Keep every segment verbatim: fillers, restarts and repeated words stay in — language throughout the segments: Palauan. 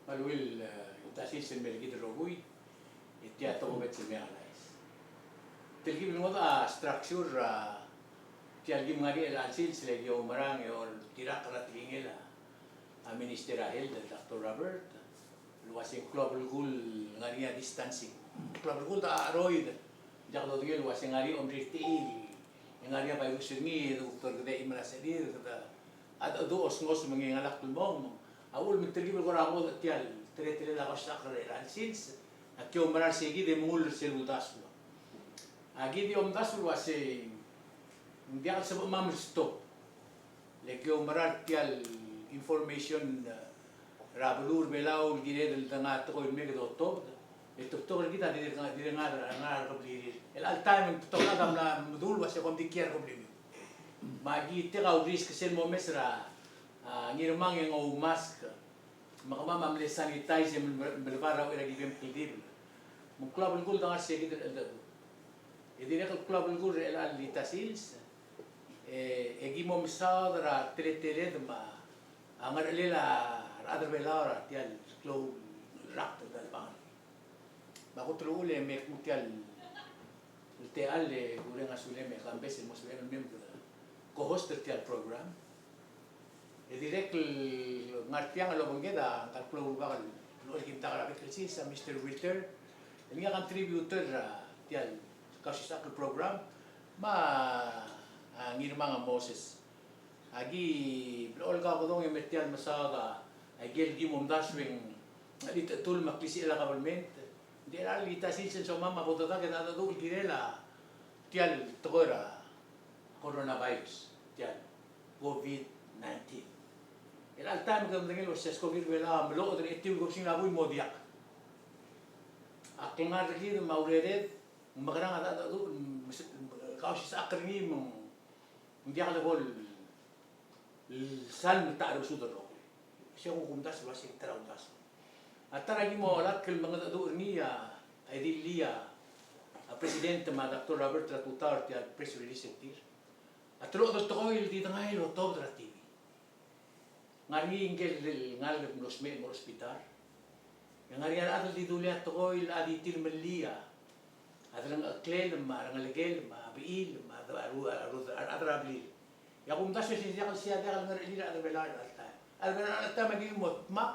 Kmal ungil, e, uldasu el mei er kid el rokui, e tia tokubets el mei a nais. Telkib el ngodech a structure er a tia el kim ngar er ngii el chelecha el sils el ki oumerang e oltirakl er a tekingel a, a Minister er a Health, el Doctor Robert, el uase ng klou a belkul el ngar er ngii a distancing. Klou a belkul a cheroid, diak dodengei el uase ng ngar er ngii a omritel, e ng ngar er ngii a virus er ngii, e de kuk torkedechii me a secherir, kede a dedu osengos me ngii a ngalek el mong. A uchul me ng telkib el kora ngodech tia el teletelel a kausisechakl er a chelecha el sils, a ki oumera er sei kid e mengull er sel uldasu. A ki di omdasu el uase ng diak el sebechemam el stop. Le ki oumera er tia el information, e, er a beluu er a Belau el kired el dengai a tekoi el mei e kede otobed, e te betok er kid a dirrek, dirrek el ngar, ngar er a keblirir. El chelecha el taem e ng betok a chad a mla medul el uase kom di kiei er a kebliu. Me a ki tek a urisk sel momes er a, a, ngirmang e ng oumask. Me kemam a mle sanitize e mle, mle bar er a uchei er a ki bem kldibel. Me ng klou a belkul a dengar er sei kid el cheldecheduch. E dirrek el klou a belkul er chelecha el ta sils, e, e ki mo mesaod er a teleteled me a ngerechelel a rechad er a Belau er tia el klou el rakt el dma. Me a kot el uchul e me kmu tia el techall e kureng a sulem e kambes el mo sebechem el mei me kede co-host er tia el program. E dirrek el ngar tiang el obengked a ngka el klou el rubak el, el kim dak er a bek el sils a Mister Wilter, el ngii a contributor er tia el kausisechakl el program, me a, a, ngirmang a Moses. A ki blechoel kaukedong e mei er tia el mesaod a ikel kim omdasu e ng chelitechetul me a klisichel a kabelment. Ng di er a chelecha el ta sils e ng somam a bo dedak e dedecheduch el kirel a tia el tekoi er a coronavirus, tia el COVID nineteen. Er chelecha el taem e kede medengei el uase a skoki er a Belau a melochod er a etiu el kebesengil a buil el mo diak. A klengar er kid me a urered, ng mekerang a dedecheduch, kausisechakl er ngii me ng diak lebo el sal me ta er a usud el rokui. Se kuk omdasu el uase ta er a uldasu. A ta er a ki mo chelak el mengedecheduch er ngii a, a edilii a, a President me a Doctor Robert er a tutau er tia el press release er tir. A telochad el tekoi el di dengai el otobed er a T V. Ng ngar er ngii ngike el ngalek el mlo smecher el mo er a hospital. E ng ngar er ngii a rechad el di dulii a tekoi el a di tir mellii a delengecheklel me a rengelekel me a bechil me a de-, a ru-, a ru-, a rechad er a blil. E a kumdasu e se diak el, se diak el ngerechelir a rechad er a Belau er chelecha el taem. A rechad er a Belau er chelecha el taem a ki mo dmak.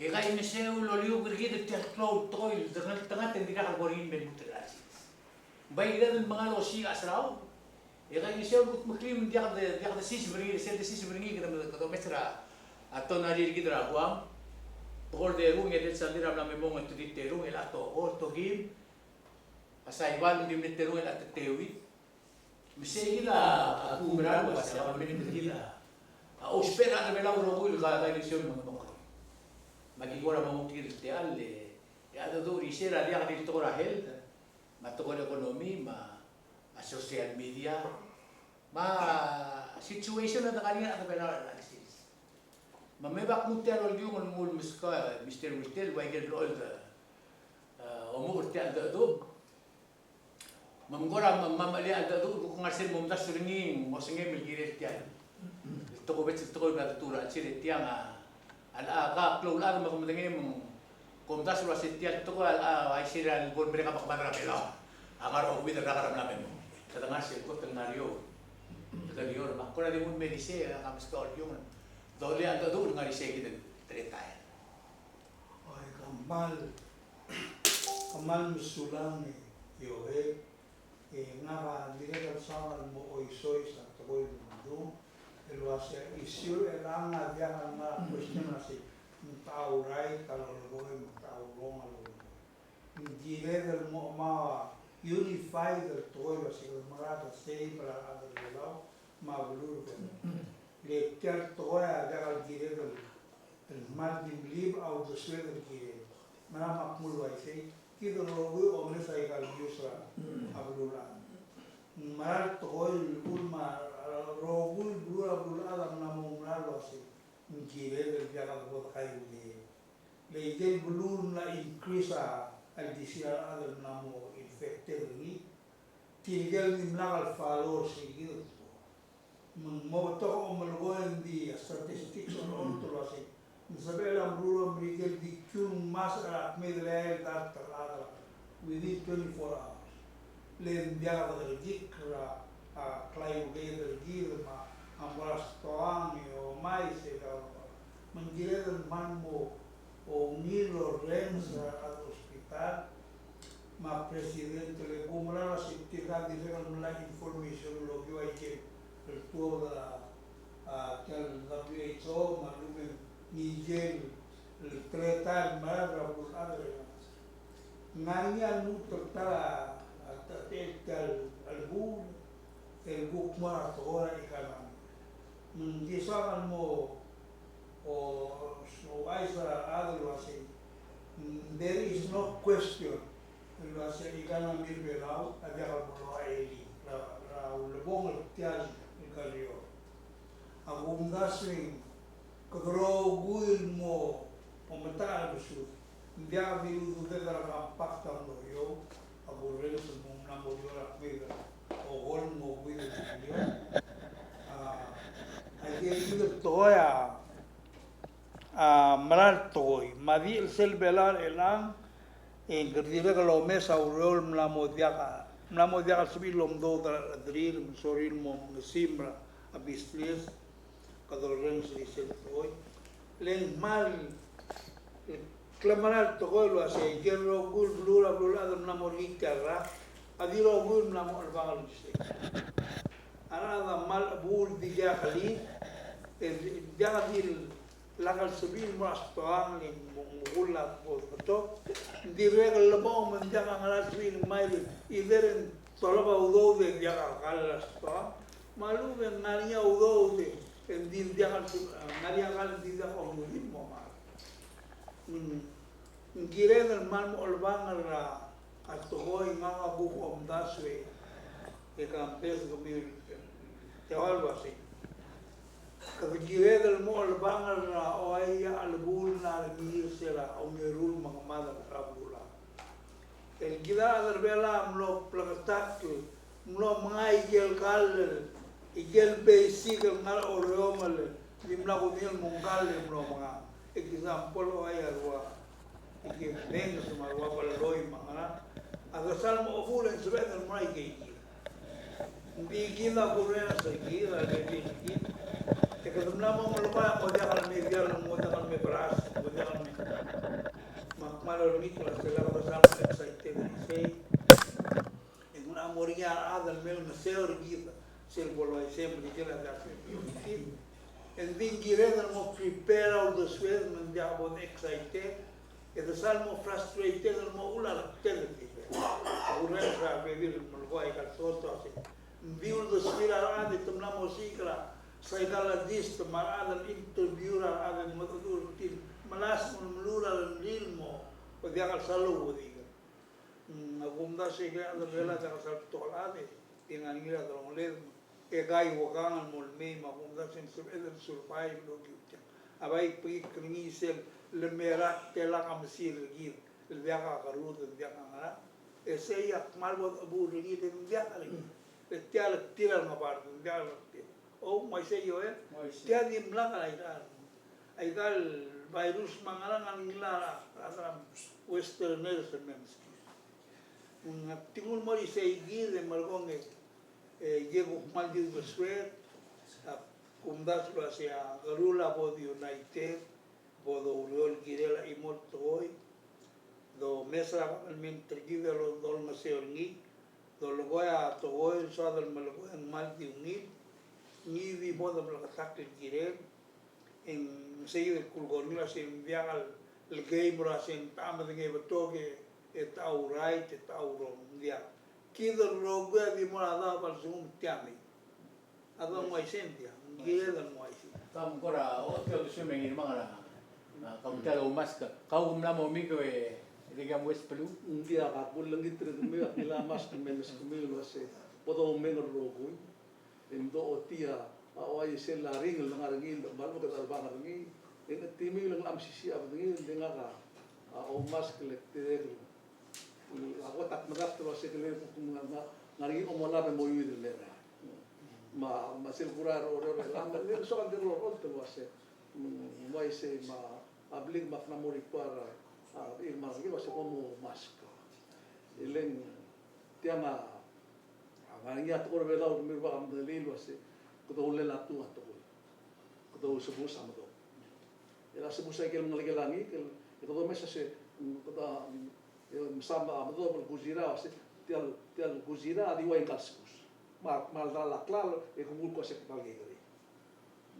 E kaingeseu el oliuk er kid er tia el klou el tekoi el dengeltengat e ng dirkak el bo er ngii el me lmuut er a chelsel. Ng bai kired el mengal osiik a serau. E kaingeseu el kudmeklii me ng diak de, diak de siseb er ngii, sel de siseb er ngii kede, kede omes er a tonari er kid er a Guam. Tekoi er a terung e di el sandei er a mla me mong e te di terung e le a tekoi, tokim. A Saipan ng di mle terung e le a teteuid. Me sei kid a kumerang el uase a kabelment er kid a ousbech er a rechad er a Belau el rokui el kaingeseu el mengemekroi. Me a ki kora mo mengkir el techall e a dedu er isei er a diak di el tekoi er a health, me a tekoi er a economy, me a social media, me a situation a dengar er ngii a rechad er a Belau er a chelecha el sils. Me me bak kmu tia el olkiung el nguu el meskau, Mister Wilter, el ua ikel blechoel, e, omuchel er tia el dedu. Me ng kora me, me, me a cheldecheduch el kuk ngar sel momdasu er ngii, ng osengem el kirel tia el tokubets el tekoi el bla detuu er a chelsel e tiang a, a, a, a klou el chad me ke medengei me ng omdasu el uase tia el tekoi a, a, a isei er a lebo el merek a mekemad er a Belau a ngar er a okeuid el rak er a mla me mong. Kede ngar sel kot el ngar er eou. Kede lior me a kora di nguu el mei er isei, a meskau el kiung. Dolii a cheldecheduch el ngar er isei kid el teletael. Oi, kmal, kmal mesulang e Joel, e ngak a dirrek el soak el mo oisois a tekoi el mdu, el uase a issue er chelechang a diak el ngar er a question el uase ng techa right a lolekoi me ng techa wrong a lolekoi. Ng kired el mo mo unified el tekoi el uase kede mekerang e safe er a rechad er a Belau me a beluu er a Belau. Le tia el tekoi a diak el kired el, el kmal di mlib a uldesued el kired. Me ng kmal kmu el uaisei, kid el rokui a omes aika el news er a beluu er a. Ng mera el tekoi el uchul me a rokui el beluu er a beluulechad a mla mo oumera el uasei ng kired el diak el bo dekaingeseu. Le ikel beluu el mla increase a, a ildisir a rechad el mla mo infected er ngii. Tirke el dimlak el follow er sei kid el tekoi. Me ng mo betok a omelekoi e ng di a statistics a olengit el uasei Ng sebechel a meruul a Merikel di kiung masech er a kmeed el eai el dart el chad within twenty-four hours. Le ng diak dekerekikl er a, a, klaibuked er kid me a, a mla stoang e omais e kau. Me ng kired el kmal mo ungil el orrenges er a rechad er a hospital me a president el kumerang a se tirka a dirrek el melai a information el okiu a ikel el tuobed er a, a, tia el W H O me a lechub e ng ikel el teletael el merael er a beluu el chad er a Ng ngar er ngii a lmuut el ta er a, a, ta, ta, ta el, el buil, el kuk mo er a tekoi er a economy. Ng di soak el mo, o, ouchais er a rechad el uasei, mm, there is no question el uasei a economy er a Belau a diak el mo loia er a, er a ulebongel er tia el kerior. A kumdasu e ng kede rokui el mo, mo ometakl er a besuk. Ng diak di ududed er a compact a mlo er eou, a kurrenges el mo mla mo er eou er a kmeed el okol el mo buil er a billion. A, a ikel tekoi a, a, mera el tekoi. Me a di el sel Belau er chelechang, e ng kede dirrek el omes a ureor el mla mo diak a, mla mo diak el sebechir el omdoud er a rechederir, me ng sorir el mo mengesimer a business, kede orrenges er sel tekoi. Le ng kmal klemera el tekoi el uasei, ikel rokui el beluu er a beluulechad el mla mo er ngii tia el rak, a di rokui el mla mo chelebangel el uasei. A rechad a kmal chebuul di diak el, e diak di lak el sebechir el mo er a stoang e mo, mo kull a bo, bo betok. Ng dirrek el lebong me ng diak a ngera el sebechir el ngmai el, either e ng tolab a udoud e diak a kall er a stoang, me a lechub e ng ngar er ngii a udoud e ng di diak el, ngar er ngii a kall e ng di diak a ungil el mo ngar. Mm. Ng kired el kmal mo chelebangel er a tekoi. Ngak a kuk omdasu e, e campaign er kemiu el teua el uasei, kede kired el mo chelebangel er a oia a chelebuul el ngar er ngii er sel omerur me a kemad er a beluulechad. El kid a rechad er a Belau a mlo bleketakl, mlo mengai ikel kall, ikel basic el ngar er a orreomel, dimlak kudengei el mo ngkall e mlo menga. Example, oia a rua, ikel menges me a rua belloi me a ngerang. A kesal mo chebuul e ng sebeched el mo er a ikeikid. Ng di kid a kurrenges er kid, a ledi er kid. E kede mla mo melekoi a mo diak el me dial, mo diak el me beras, mo diak el me. Me ak kmal olengit el uasei a kesal mo excited er isei. E ng mla mo er ngii a rechad el me olengeseu er kid sel bo el uaisei me ng di kid a diak el priority. E ng di kired el mo prepare a uldesued me ng diak bo de excited. E de sal mo frustrated el mo uchul a rektel el di. A kurrenges er a bebil el melekoi aika el tekoi el uasei, ng di uldesuir a rechad e te mla mo osiik er a psychologist me a rechad el interview er a rechad el mengedecheduch er tir, melasem el meluul a rengrir el mo, o diak el sal ouedikel. Mm, a kumdasu e a rechad er a Belau a diak el sal betok el chad e, e ng ngar er ngii a delongeled, e kaiuekang el mo lemei, me a kumdasu e ng sebeched el survive el okiu tiang. A bai kbekikl er ngii sel lemerak, telak a mesil er kid el diak a kerud, el diak a ngerang. E sei a kmal bo dechebuul er ngii, le ng diak er ngii. Le tia el tir a ngebard, ng diak el tir. O, me uaisei, Joel? Uaisei. Tia dimlak a ika, aika el virus me a ngerang a ngilai er a, er a westerner el meskid. Ng tingul mo er isei kid e merekong e, e, e kuk kmal di uldesued, a kumdasu el uasei a kerul a bo de united, bo doureor el kirel a chimo el tekoi, domes er a kabelment er kid el dolengeseu er ngii, dolekoi a tekoi el soad el melekoi e ng kmal di ungil, ngii di bo de meleketakl el kirel, e ng sei el kulekoi er ngii el uasei ng diak el game el uasei ng techa medengei betok e techa right e techa wrong, ng diak. Kid el rokui a di mo er a daob a lsekum tia mei. A dang uaisei, ng diak, ng kired el mo uaisei. Kam kora, o, tia uldesuem e ng ngii el mong er a, a, kau tia el oumask, kau mla mo mik e, e diak a mo uaisei beluu? Ng diak, a kulengit er kemiu, a kila mask el me meskemiu el uasei, bo doumeng el rokui. E ng dochotii a, a, uaisei el ringel el ngar er ngii, me a lechub e kede chelebangel er ngii. E ng chetimiu el ng mla mesisiich a bedengir, e ng di ngak a, a, oumask el dirrek el A kot ak medakt el uasei kele kuk ngar, ngar, ngar er ngii a omolab e mo iuid el mera. Me a, me a sel kura er a Oreor er chelechang, e le soak el dirrek el olecholt el uasei, Mm, uaisei me a blik me ak mla mo require a, a, el mo er ngii el uase kom mo mask. E le ng tiang a, a, ngar er ngii a tekoi er a Belau el mirruul a medengelii el uase kede oulel a tu a tekoi. Kede ousebus a medok. E a sebus a ikel ngelekel a ngikel, e kede omes a se, mm, kede, mm, e, mesa a medok el kuzira, se, tial, tial kuzira a di ua ngkal sebus. Me a, me a ldal a klalo, e kuk kuk ua se kmal kekerei.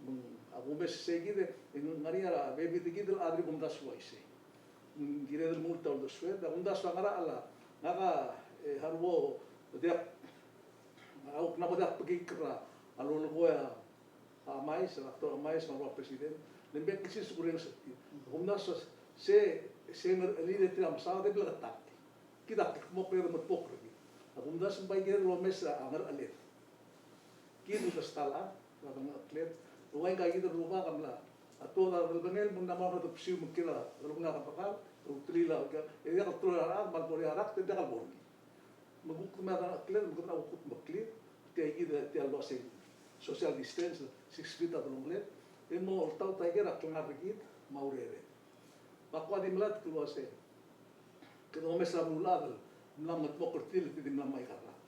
Mm, a kumes sei kid, e ng ngar er ngii a bebil er kid el chad el kumdasu uaisei. Mm, kired el lmuut a uldesued, a kumdasu a ngerachel a, ngak a, e, harau, diak, a, kuk mla bo diak bekikl er a, a lolekoi a, a Emais, a Doctor Emais, me a rua President, le ng bek el sils el kurenges er tir. A kumdasu a se, se ngerchelir e tir a mesaod e bleketakl. Kid a kldmokl er a medmokl er kid. A kumdasu me bai kired el omes a ngercheled. Kid el ta el chad, a delengchekled, el ua ngka kid el rubak a mla, a tuobed a delebengel, me ng mla mo er a debsiu me ng kiei er a delongelel a kebekall, ultuil a, e diak el teruich a rechad, me a lebo er ngii a rakt, e diak el bo er ngii. Me kuk me a delengchekled, me kuk me a kuk me klir, tia kid, tia el uase social distance, six feet a delongeled, e mo oltaut a ikel klengar er kid, me a urered. Me ak ua di melatk el uase, kede omes a beluulechad el mla medmokl er tir el di mla me aika el rakt.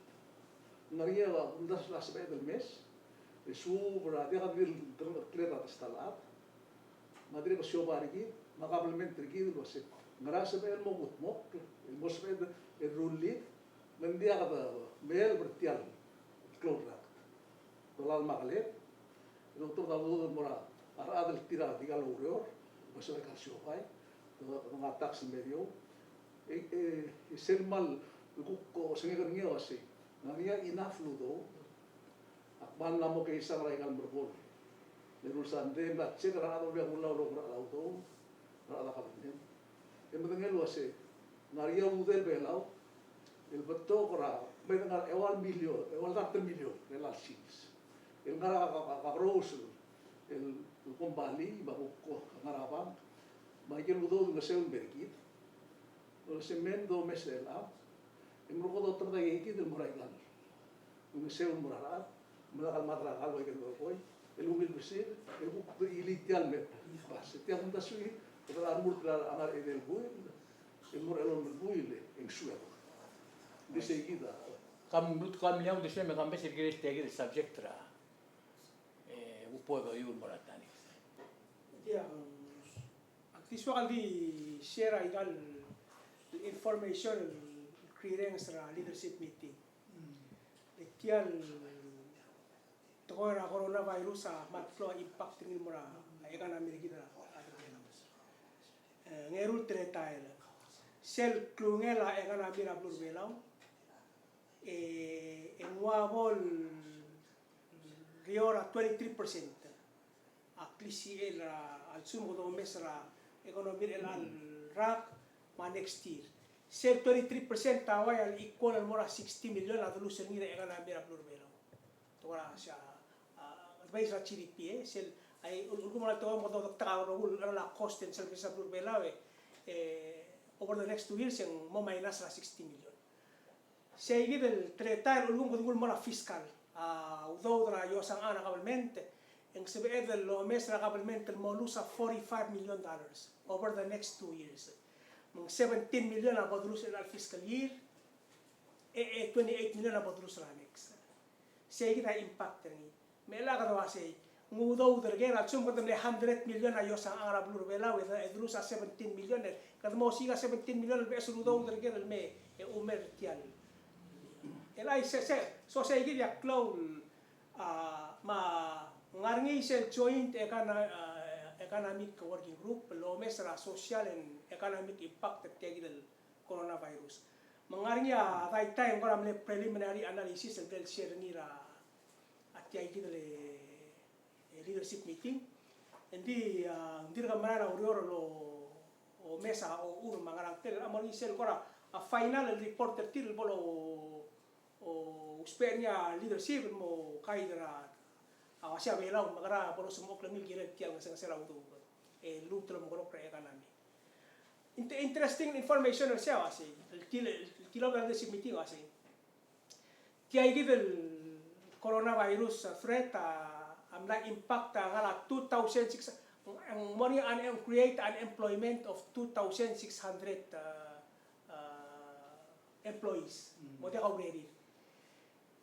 Ng ngar er ngii a kumdasu a sebeched el mes, e suub er a diak di el delengchekled a ta el chad, me a dirrek el siobai er kid, me a kabelment er kid el uase, ngera sebeched el mo kudmokl, el mo sebeched el rullii, me ng diak de meleb er tia el klou el rakt. Dolalem a keled, e de ulterekokl a udoud el mo er a rechad el tir a di kal oureor, me se er a kal siobai, de, de ngar er a tax el meriou. E, e, e sel kmal kuk osengek er ngii a uasei, ng ngar er ngii a enough el udoud. Ak kmal mla mo keisang er aika el merekong. Le ruul sandei e mla check er a rechad el ulekum el oureor er a udoud, er a rechad er a kabelment. E medengei el uasei, ng ngar er ngii a ududel Belau el betok er a, me ng ngar er a eua el milion, eua el dart el milion er a elecha el sils. El ngar er a ka, ka, kakerous el, el kombalii, me a kuk ngar er a bank, me aike el udoud el ngeseu el mei er kid. El uase me ng domes er chelechang, e merekong e dotobed aika kid el mo er aika el ngeseu el mo er a rechad, me lak el mad er a kall el uaike el rokui, el ungil besir, e kuk ilii tia el mei. Bas, e tia kumdasu e, kede remurt er a ngar er a edei el buil, el mo er a elolem el buil, e ng suebek. Di sei kid a. Kam lmuut, kam liang, di sei me kam bes er kirel tia kid el subject er a, e, kuk bo doiu el mo er a tani. Tia, Ak di soak el di share aika el information el krirrenges er a leadership meeting. Le tia el tekoi er a coronavirus a kmal klou a impact er ngii el mo er a economy er kid er a, a, e, ng eru el teletael. Sel klungel a economy er a beluu er a Belau, e, e ng ua bo el rior a twenty-three percent. A klisichel er a, a lsekum kede omes er a economy er chelecha el rak me a next year. Sel twenty-three percent a uai a equal el mo er a sixty million a de lose er ngii er a economy er a beluu er a Belau. Tekoi er a, se a, a, de base er a G D P, e, sel, a, ul-, ulekum a tekoi me kede, kede, kede, a cost and service er a beluu er a Belau, e, e, over the next two years, e ng mo minus er a sixty million. Sei kid el teletael el ulekum kede nguu el mo er a fiscal, a, udoud er a iosang er a kabelment, e ng sebeched el omes er a kabelment el mo lose a forty-five million dollars over the next two years. Me ng seventeen million a bo de lose er a fiscal year, e, e twenty-eight million a bo de lose er a next. Sei kid a impact er ngii. Me chelecha kede uasei, ng udoud er ker, a lsekum kede mle hundred million a iosang er a beluu er a Belau, e de, e de lose a seventeen million, e kede mo osiik a seventeen million el beches el udoud er ker el me, e, umer er tiang. El ai se, se, so sei kid a klou, a, me ng ngar er ngii sel joint econ-, a, economic working group, el omes er a social and economic impact er tia kid el coronavirus. Me ng ngar er ngii a daitai e ng kora mle preliminary analysis el bla el share er ngii er a, a tia kid el, e, leadership meeting. Engdi, a, ng dirk merael a ureor el o, omes a ochur me a ngerang tel, a mo er ngii sel kora, a, final el report er tir el bo lo, o, ousbech er ngii a leadership el mo guide er a, a, uasei a Belau, me kede bo losmechokl er ngii el kirel tia el ngesengesel a udoud, e, lmuut el omekeroul er a economy. Inte-, interesting information er sei a uasei, el til-, el tilobed er a leadership meeting a uasei. Tia kid el coronavirus, a, threat a, a mla impact a ngar er a two thousand six, Ng mo er ngii a un-, create unemployment of two thousand six hundred, uh, uh, employees. Mm. Mo diak a urerir.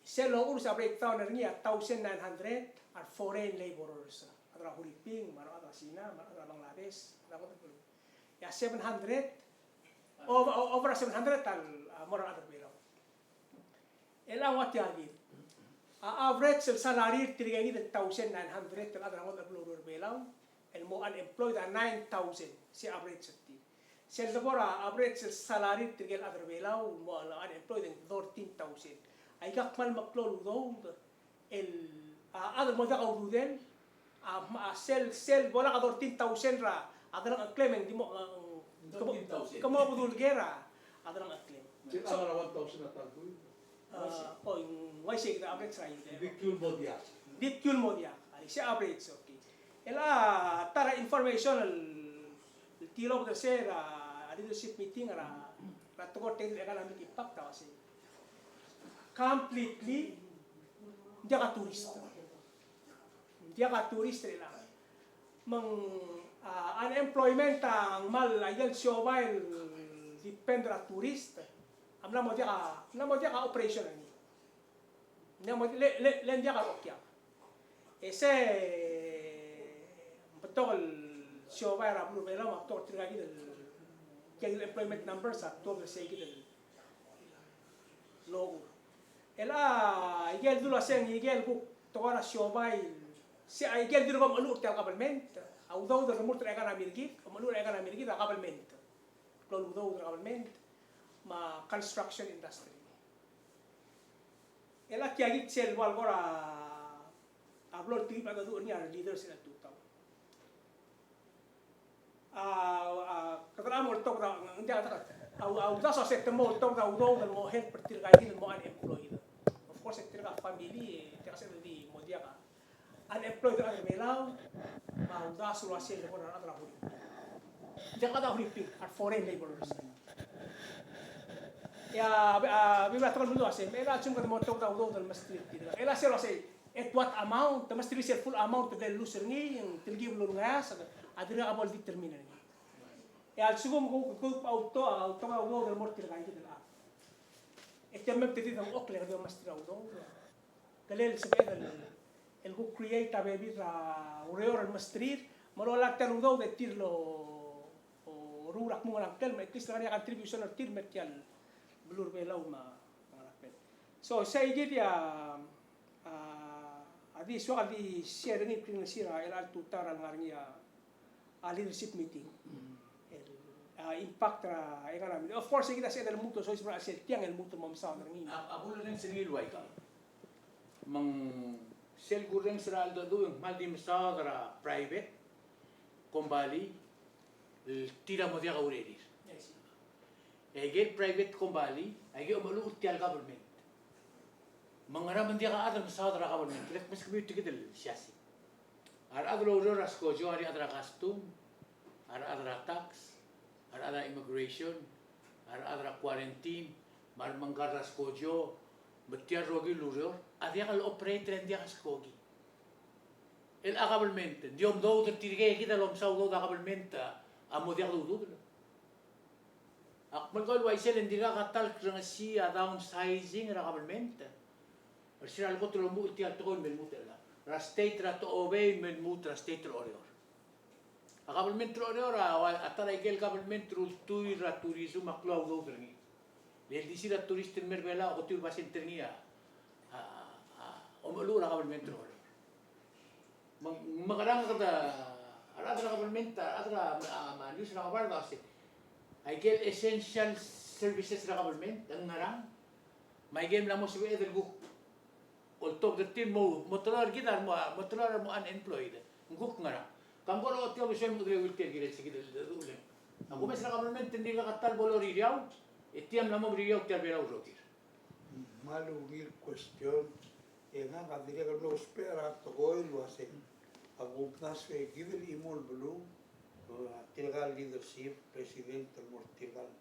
Sel loker a breakdown er ngii a thousand nine hundred are foreign laborers. A rechad er a Huriping, me a rechad er a Sina, me a rechad er a Bangladesh, me a rechad er a, e a seven hundred, over, over a seven hundred a, a mo er a rechad er a Belau. El a ua tia kid. A average el salary er tirke kid el thousand nine hundred el chad er a ngodech el beluu er a Belau, el mo unemployed a nine thousand, se average er tir. Sel debo er a average el salary er tirke el chad er a Belau el mo unemployed a thirteen thousand. Aika kmal meklou el udoud el, a, chad el mo diak a ududel, a, a sel, sel bo lak a thirteen thousand er a delengcheklem e ng di mo, a, thirteen thousand. Ke mo bedul ker a delengcheklem. Sel a one thousand a ta el buil. A, o, ng uaisei kid a average er a. Di kuk el mo diak. Di kuk el mo diak. A, se average, okay. El a ta er a information el, el tilobed er se er a leadership meeting er a, er a tekoi er tia el economic impact a uasei. Completely, ng diak a tourist. Ng diak a tourist er chelechang. Me ng, a, unemployment a ng kmal a ikel siobai el depend er a tourist. A mla mo diak a, mla mo diak a operation er ngii. Ng mla mo, le, le, le ng diak a rokiak. E se, ng betok el siobai er a beluu er a Belau, me a betok er tirka kid el, tirka kid el employment numbers a tuobed er sei kid el loker. El a, ikel dulu a se ng ikel kuk tekoi er a siobai, se a ikel dirk omecheluch er tia el government, a udoud el remurt er a economy er kid, omecheluch er a economy er kid a government. Klou el udoud er a government, me a construction industry. El a tia kid sel ua el kora, a blo el tekib a dedu er ngii a leaders er a tutau. A, a, kede mo oltobed a, ng diak, a, a uldasu a se te mo oltobed a udoud el mo help er tirka kid el mo unemployed. Of course, e tirka family, e tirka se di mo diak a unemployed er a Belau, me a uldasu el uasei el kora rechad er a Huriping. Ng diak a rechad er a Huriping, a foreign laborers. E a, a, bebil a tekoi el mdu a se, me a lsekum kede mo oltobed a udoud el mesterir tirka. E a sel uasei, at what amount, te mesterir sel full amount el lose er ngii, e ng telkib el ulengasech, a dirkak bo el determine er ngii. E a lsekum kuk, kuk, kuk a uto, a uto, a udoud el mo er tirka kid el chad. E tia me te di dengchokl e kede mesterir a udoud. Kelel sebeched el, el kuk create a bebil er a ureor el mesterir, me a locha tia el udoud e tir el, o, oruul a kmo ngerang kel, me at least ngar er ngii a contribution er tir el mer tia el beluu er a Belau me a, me a ngerang kel. So, sei kid a, a, a di soak el di share er ngii el klengesir er a chelecha el tutau er a lengar er ngii a, a leadership meeting. Mm. El, a, impact er a economy. Of course, e kid a sebeched el lmuut el soiseb er a chelsel tiang el lmuut el mo mesaod er ngii. A, a kurenges er ngii el uaika. Me ng sel kurenges er a cheldecheduch e ng kmal di mesaod er a private company el tir a mo diak a urerir. Yes. E aike el private company, aike el omecheluch er tia el government. Me ngera me ng diak a chad el mesaod er a government, le kmeskemiu tia kid el siasing. A rechad el oureor er a skojo a rechad er a custom, a rechad er a tax, a rechad er a immigration, a rechad er a quarantine, me a remengkar er a skojo, me tia el rokui el ureor, a diak el operate er a ng diak a skoki. El a government, ng di omdoud er tirke kid a lomsa udoud a government a mo diak a ududel. Ak melekoi el uaisei le ng dirkak a ta el krengesii a downsizing er a government er se er a lekot el omuchel tia el tekoi el me lmuut er a, er a state er a Tochobei el me lmuut er a state er a Oreor. A government er a Oreor a, a ta er a ikel government el ultuil er a tourism a klou a udoud er ngii. Le ildisir a tourist el mer Belau a oketiu el basent er ngii a, a, a omecheluch er a government er a Oreor. Me ng, me ngerang kede, a rechad er a government, a rechad er a, a, a news er a ngebard a se, aike el essential services er a government, ng ngerang, me aike el mla mo sebeched el kuk oltobed er tir el mo, mo teloi er kid a mo, mo teloi er a mo unemployed. Ng kuk ngerang. Kam kora ochotii a uldesuel el mo er tir el kirel se kid el deduchelem. A kumes er a government ng dirkak a ta el bo loririau, e tia mla mo meriau tia el Belau el rokir. Me a ungil question, e ngak a dirrek el mlo ousbech er a tekoi el uasei, a kumdasu e kid el chimo el beluu, e, tirka el leadership, president el mo er tirka el,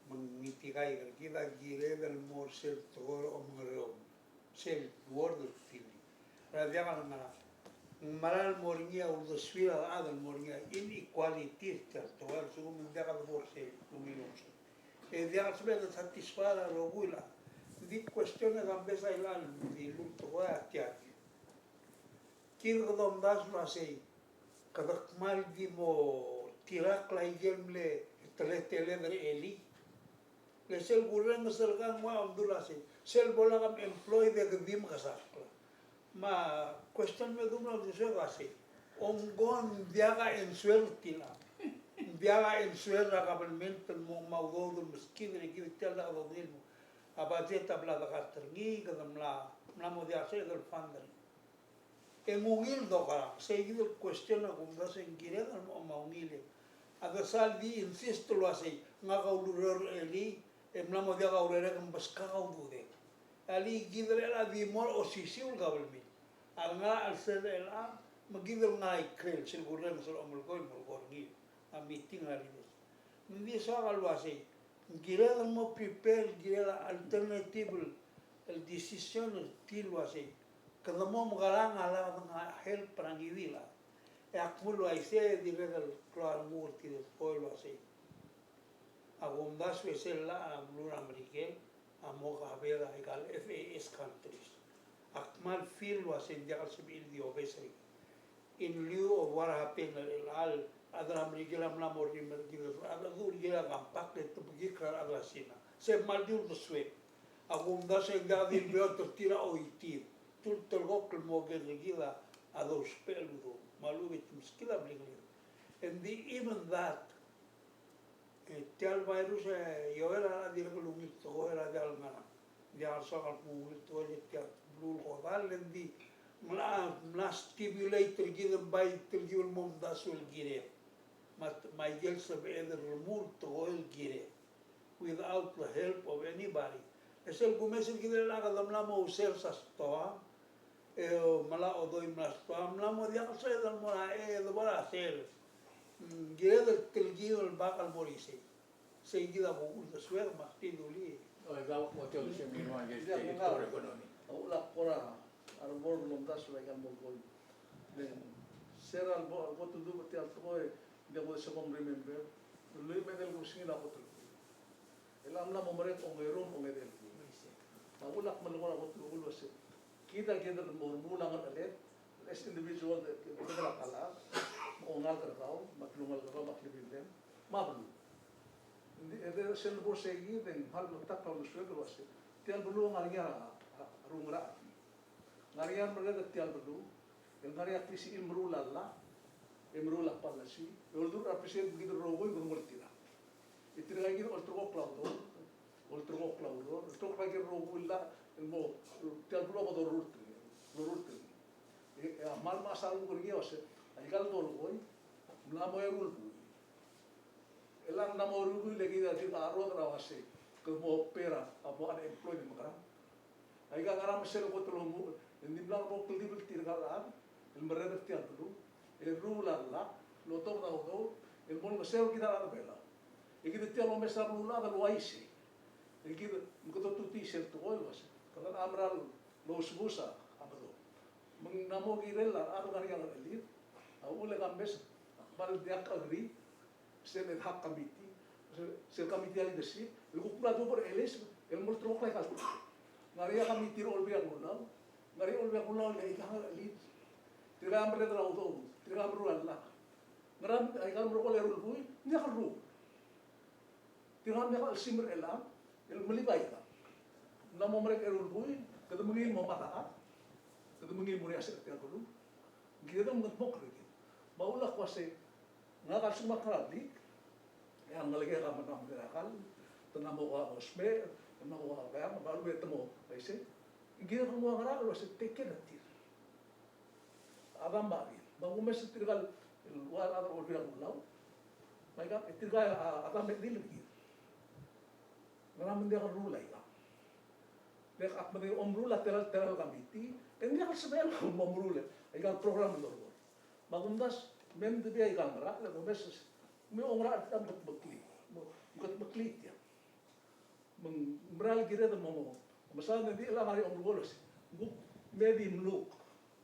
me ng mitikai er kid a kired el mo er sel tekoi er a omengereomel, sel word el feeling. Er a diak el ngerang. Ng mera el mo er ngii a uldesuir a rechad el mo er ngii a inequality er tia el tekoi, a lsekum ng diak a debo er sei el ungil omes. E diak el sebeched el satisfy a rokui el chad. Ng di question e kambes a ilecha el di lultekoi a tia. Kid kede omdasu el uasei, kede kmal di mo tirakl a ikel mle teleteled er a elii. Le sel kurrenges er kau a nguu a omdu el uasei, sel bo lak memployed e ke di mekesakl. Me a question me dmu el uldesuek a uasei, ongko ng diak a answer er tiang. Ng diak a answer er a kabelment el mo, mo udoud el meskid er kid tia el dak dodengei el mo. A budget a bla de cut er ngii, kede mla, mla mo diak a sebeched el fund er ngii. E ng ungil dokerang, sei kid el question a kumdasu e ng kired el mo, mo ungil e. A de sal di insist el uasei, ngak a ulureor er a elii, e mla mo diak a urerek e ng beskak a ududek. Alii kid el chelecha a di mo er a osisiu el kabelment. A lengar er a chelsel el chelecha, me kid el ngar er a ikrel, sel kurrenges el omelekoi el mo er ngii a meeting er a leaders. Me ng di soak el uasei, ng kired el mo prepare, kired a alternative el decision er tir el uasei, kede mo mekerang a lak de ngar er a help er a ngii di el chad. E ak dmu el uaisei e dirrek el klou a renguk er tir el tekoi el uasei, a kumdasu e sel llach a beluu er a Merikel a mo cover a ikal F A S countries. Ak kmal feel el uasei ng diak el sebechir el di obes er ngii. In lieu of what happened er chelecha el chad er a Merikel a mla mo remember er kid el rechad, a dul er a compact e te bekikl er a rechad er a Sina. Se kmal di uldesuek. A kumdasu e ng diak di beot er tir a choitii. Te ulterekokl el mo kekerei er kid a dousbech el udoud. Me a lechub e te meskid a blingeled. And the, even that, e tia el virus e, e a dirrek el ungil tekoi er a diak el ngerang. Diak el soak el kmo ungil tekoi e tia el beluu el kodall, e ng di mla, mla stimulate er kid el bai telkiu el mo omdasu el kired. Me a, me a ikel sebeched el remuul tekoi el kired without the help of anybody. E sel kumes er kid el chad a mla mo sel a stoa, e mla odoi mla stoa, mla mo diak el sebeched el mo er a, e, de bo er a sel. Mm, kired el telkiu el bak el mo er isei. Sei kid a kuk uldesuek me ak di dulii. O, e kau, mo tia el seminar er a economy. A uchul a kora, a rubak el omdasu er a ikal mo koi. Then, se er a lebo, lebo tuldubech tia el tekoi, ng di mo sebechel remember. Lluich me a edei el kebesengil a kot el buil. E ng mla mo merek a ongeru me a ongedei el buil. A uchul a kmal kora kot el buil el uasei, kid a kired el mo remuul a ngercheled, as individual, kid a ta el chad, me a ongalek er kau, me a telungalek er kau, me a klebilen, me a beluu. Ng di, e de sel bo er sei kid e ng kmal metakl a uldesuek el uasei, tia el beluu a ngar er ngii a, a, a rungel a Ngar er ngii a merreder er tia el beluu, el ngar er ngii a klisichir el meruul a llach, e meruul a policy, e oldurech er a president me kid el rokui el kede mo oltirakl. E tirka kid a olterekokl a udoud, olterekokl a udoud, olterekokl a ikel rokui el llach, el mo, tia el beluu a bo dorurt er ngii, dorurt er ngii. E, e a kmal mechas a renguk er ngii a uasei, aika el dolekoi, mla mo eru el buil. E ng mla mo eru el buil e kid a dirk charrodech er a uasei, kede mo pay er a, a mo unemployed el mekerang. Aika ngerang me sel kot el omuchel, e ng dimlak bo kldibel tirka el chad el merreder er tia el beluu, el ruul a llach, el otobed a udoud, el mo olengeseu er kid a rechad er a Belau. E kid tia el omes er a beluulechad el uaisei. E kid me kede otutii sel tekoi el uasei, kede mera el ousbech a medok. Me ng mla mo kirel a rechad el ngar er ngii a ngerchelir, a uchul e kambes, a kmal diak agree, sel ad hoc committee, sel, sel committee a leadership, el kuk mla duubech er a chelecha el sils, el mo olterekokl aika el tekoi. Ngar er ngii a committee er a Olbiil er a Kelulau, ngar er ngii a Olbiil er a Kelulau el aika el ngerchelir. Tirka a merreder er a udoud, tirka a meruul a llach. Ngera me aika el merekong el eru el buil, ng diak el ruul. Tirka a mle chelsir er chelechang, el melibai aika. Ng mla mo merek a eru el buil, kede mengiil el mo mad a chad, kede mengiil el mo er ngii a sechel er tia el beluu. Ng kired el mengedmokl er kid. Me a uchul a kmo uasei, ngak a lsekum ak ngar er a blik, e a ngelekek a mla mo er a kall, te mla mo ua mo smecher, te mla mo ua beam, me a lechub e te mo, uaisei. Ng kired el nguu a ngerachel el uasei take care er tir. A chad me a chedil. Me a kumes er tirka el ua rechad er a Olbiil er a Kelulau. Me aika, e tirka a chad me a chedil er kid. Ngera me ng diak el ruul aika. Le ak medengei a omeruul a tela el, tela el committee, e ng diak el sebechel el mo omeruul aika el program el dolekoi. Me a kumdasu, me ng di bai aika el ngerachel, le kumes, me a ngerachel er tir a meketmeklii. Mo, meketmeklii tia. Me ng mera el kired el mo, mo, mesaod e ng di chelechang a ngar er ngii a omeruul el uasei, ng kuk me di mluk.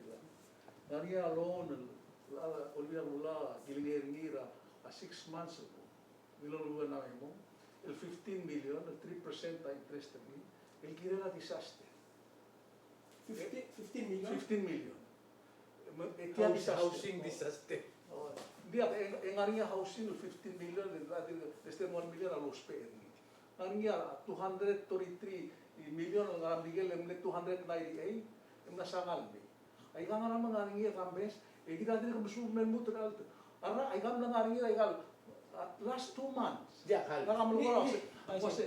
Ng ngar er ngii a loan el, el, el, Olbiil er a Kelulau a kilengei er ngii er a six months ago. Ng loan el ngar er ngii a memo, el fifteen million, el three percent a interest er ngii, el kirel a disaster. Fifteen, fifteen million? Fifteen million. Me, e tia House-, disaster. Housing disaster. Oh, ng diak, e, e ng ngar er ngii a housing el fifteen million, e, e, less than one million a lousbech er ngii. Ng ngar er ngii a two hundred thirty-three million el ngar er a Merikel el mle two hundred ninety-eight, e mla sangal mei. Aika ngera me ng ngar er ngii a kames, e kid a dirk mesuub el me lmuut er a chelsel. A rechad, aika mle ngar er ngii er aika el, uh, last two months. Diak, hal. Ngera me ng kora, ni, ni, uase, uase,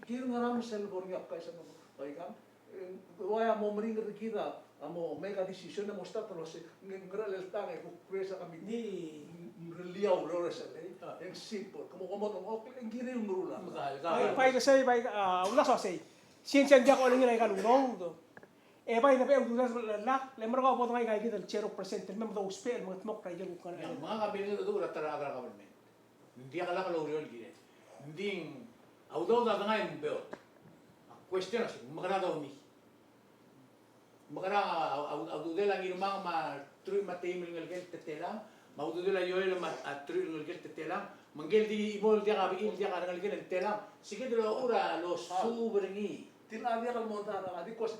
kid ngera me sel bo er ngii a bkais a mo, aika, e, ua a mo meringel er kid a mo make a decision e mo start el uase, ng, ngerachel el tang e kuk raise a committee. Ni. Ng, ng rellii a ureor er sel lei, ah, e ng simple. Ke mo, ke mo dengchokl, e ng kirir el meruul a. Bai, bai, ke sei, bai, a, uldasu a sei. Since e ng diak olengit aika el udoud. E bai, e bai, e ududir el lak, le merekong a bo dengai aika kid el zero percent, el me dousbech el mengetmokl er a ikel kuk. Ia, me ngak a milengit el dmu er a ta er a government. Ng diak lak loureor el kirel. Ng di a udoud a dengai e ng beot. A question a sei, mekera domiu. Mekera a, a, a, a ududel a Ngirmang me a truich me a teim el ngelekel a teletelang, me a ududel a Joel me a, a truich el ngelekel a teletelang, me ngike el di chimo el diak a bechil el diak a rengelekel a teletelang. Se kid el ochur a losuub er ngii. Tia a diak el mondai a, a di kuk uase,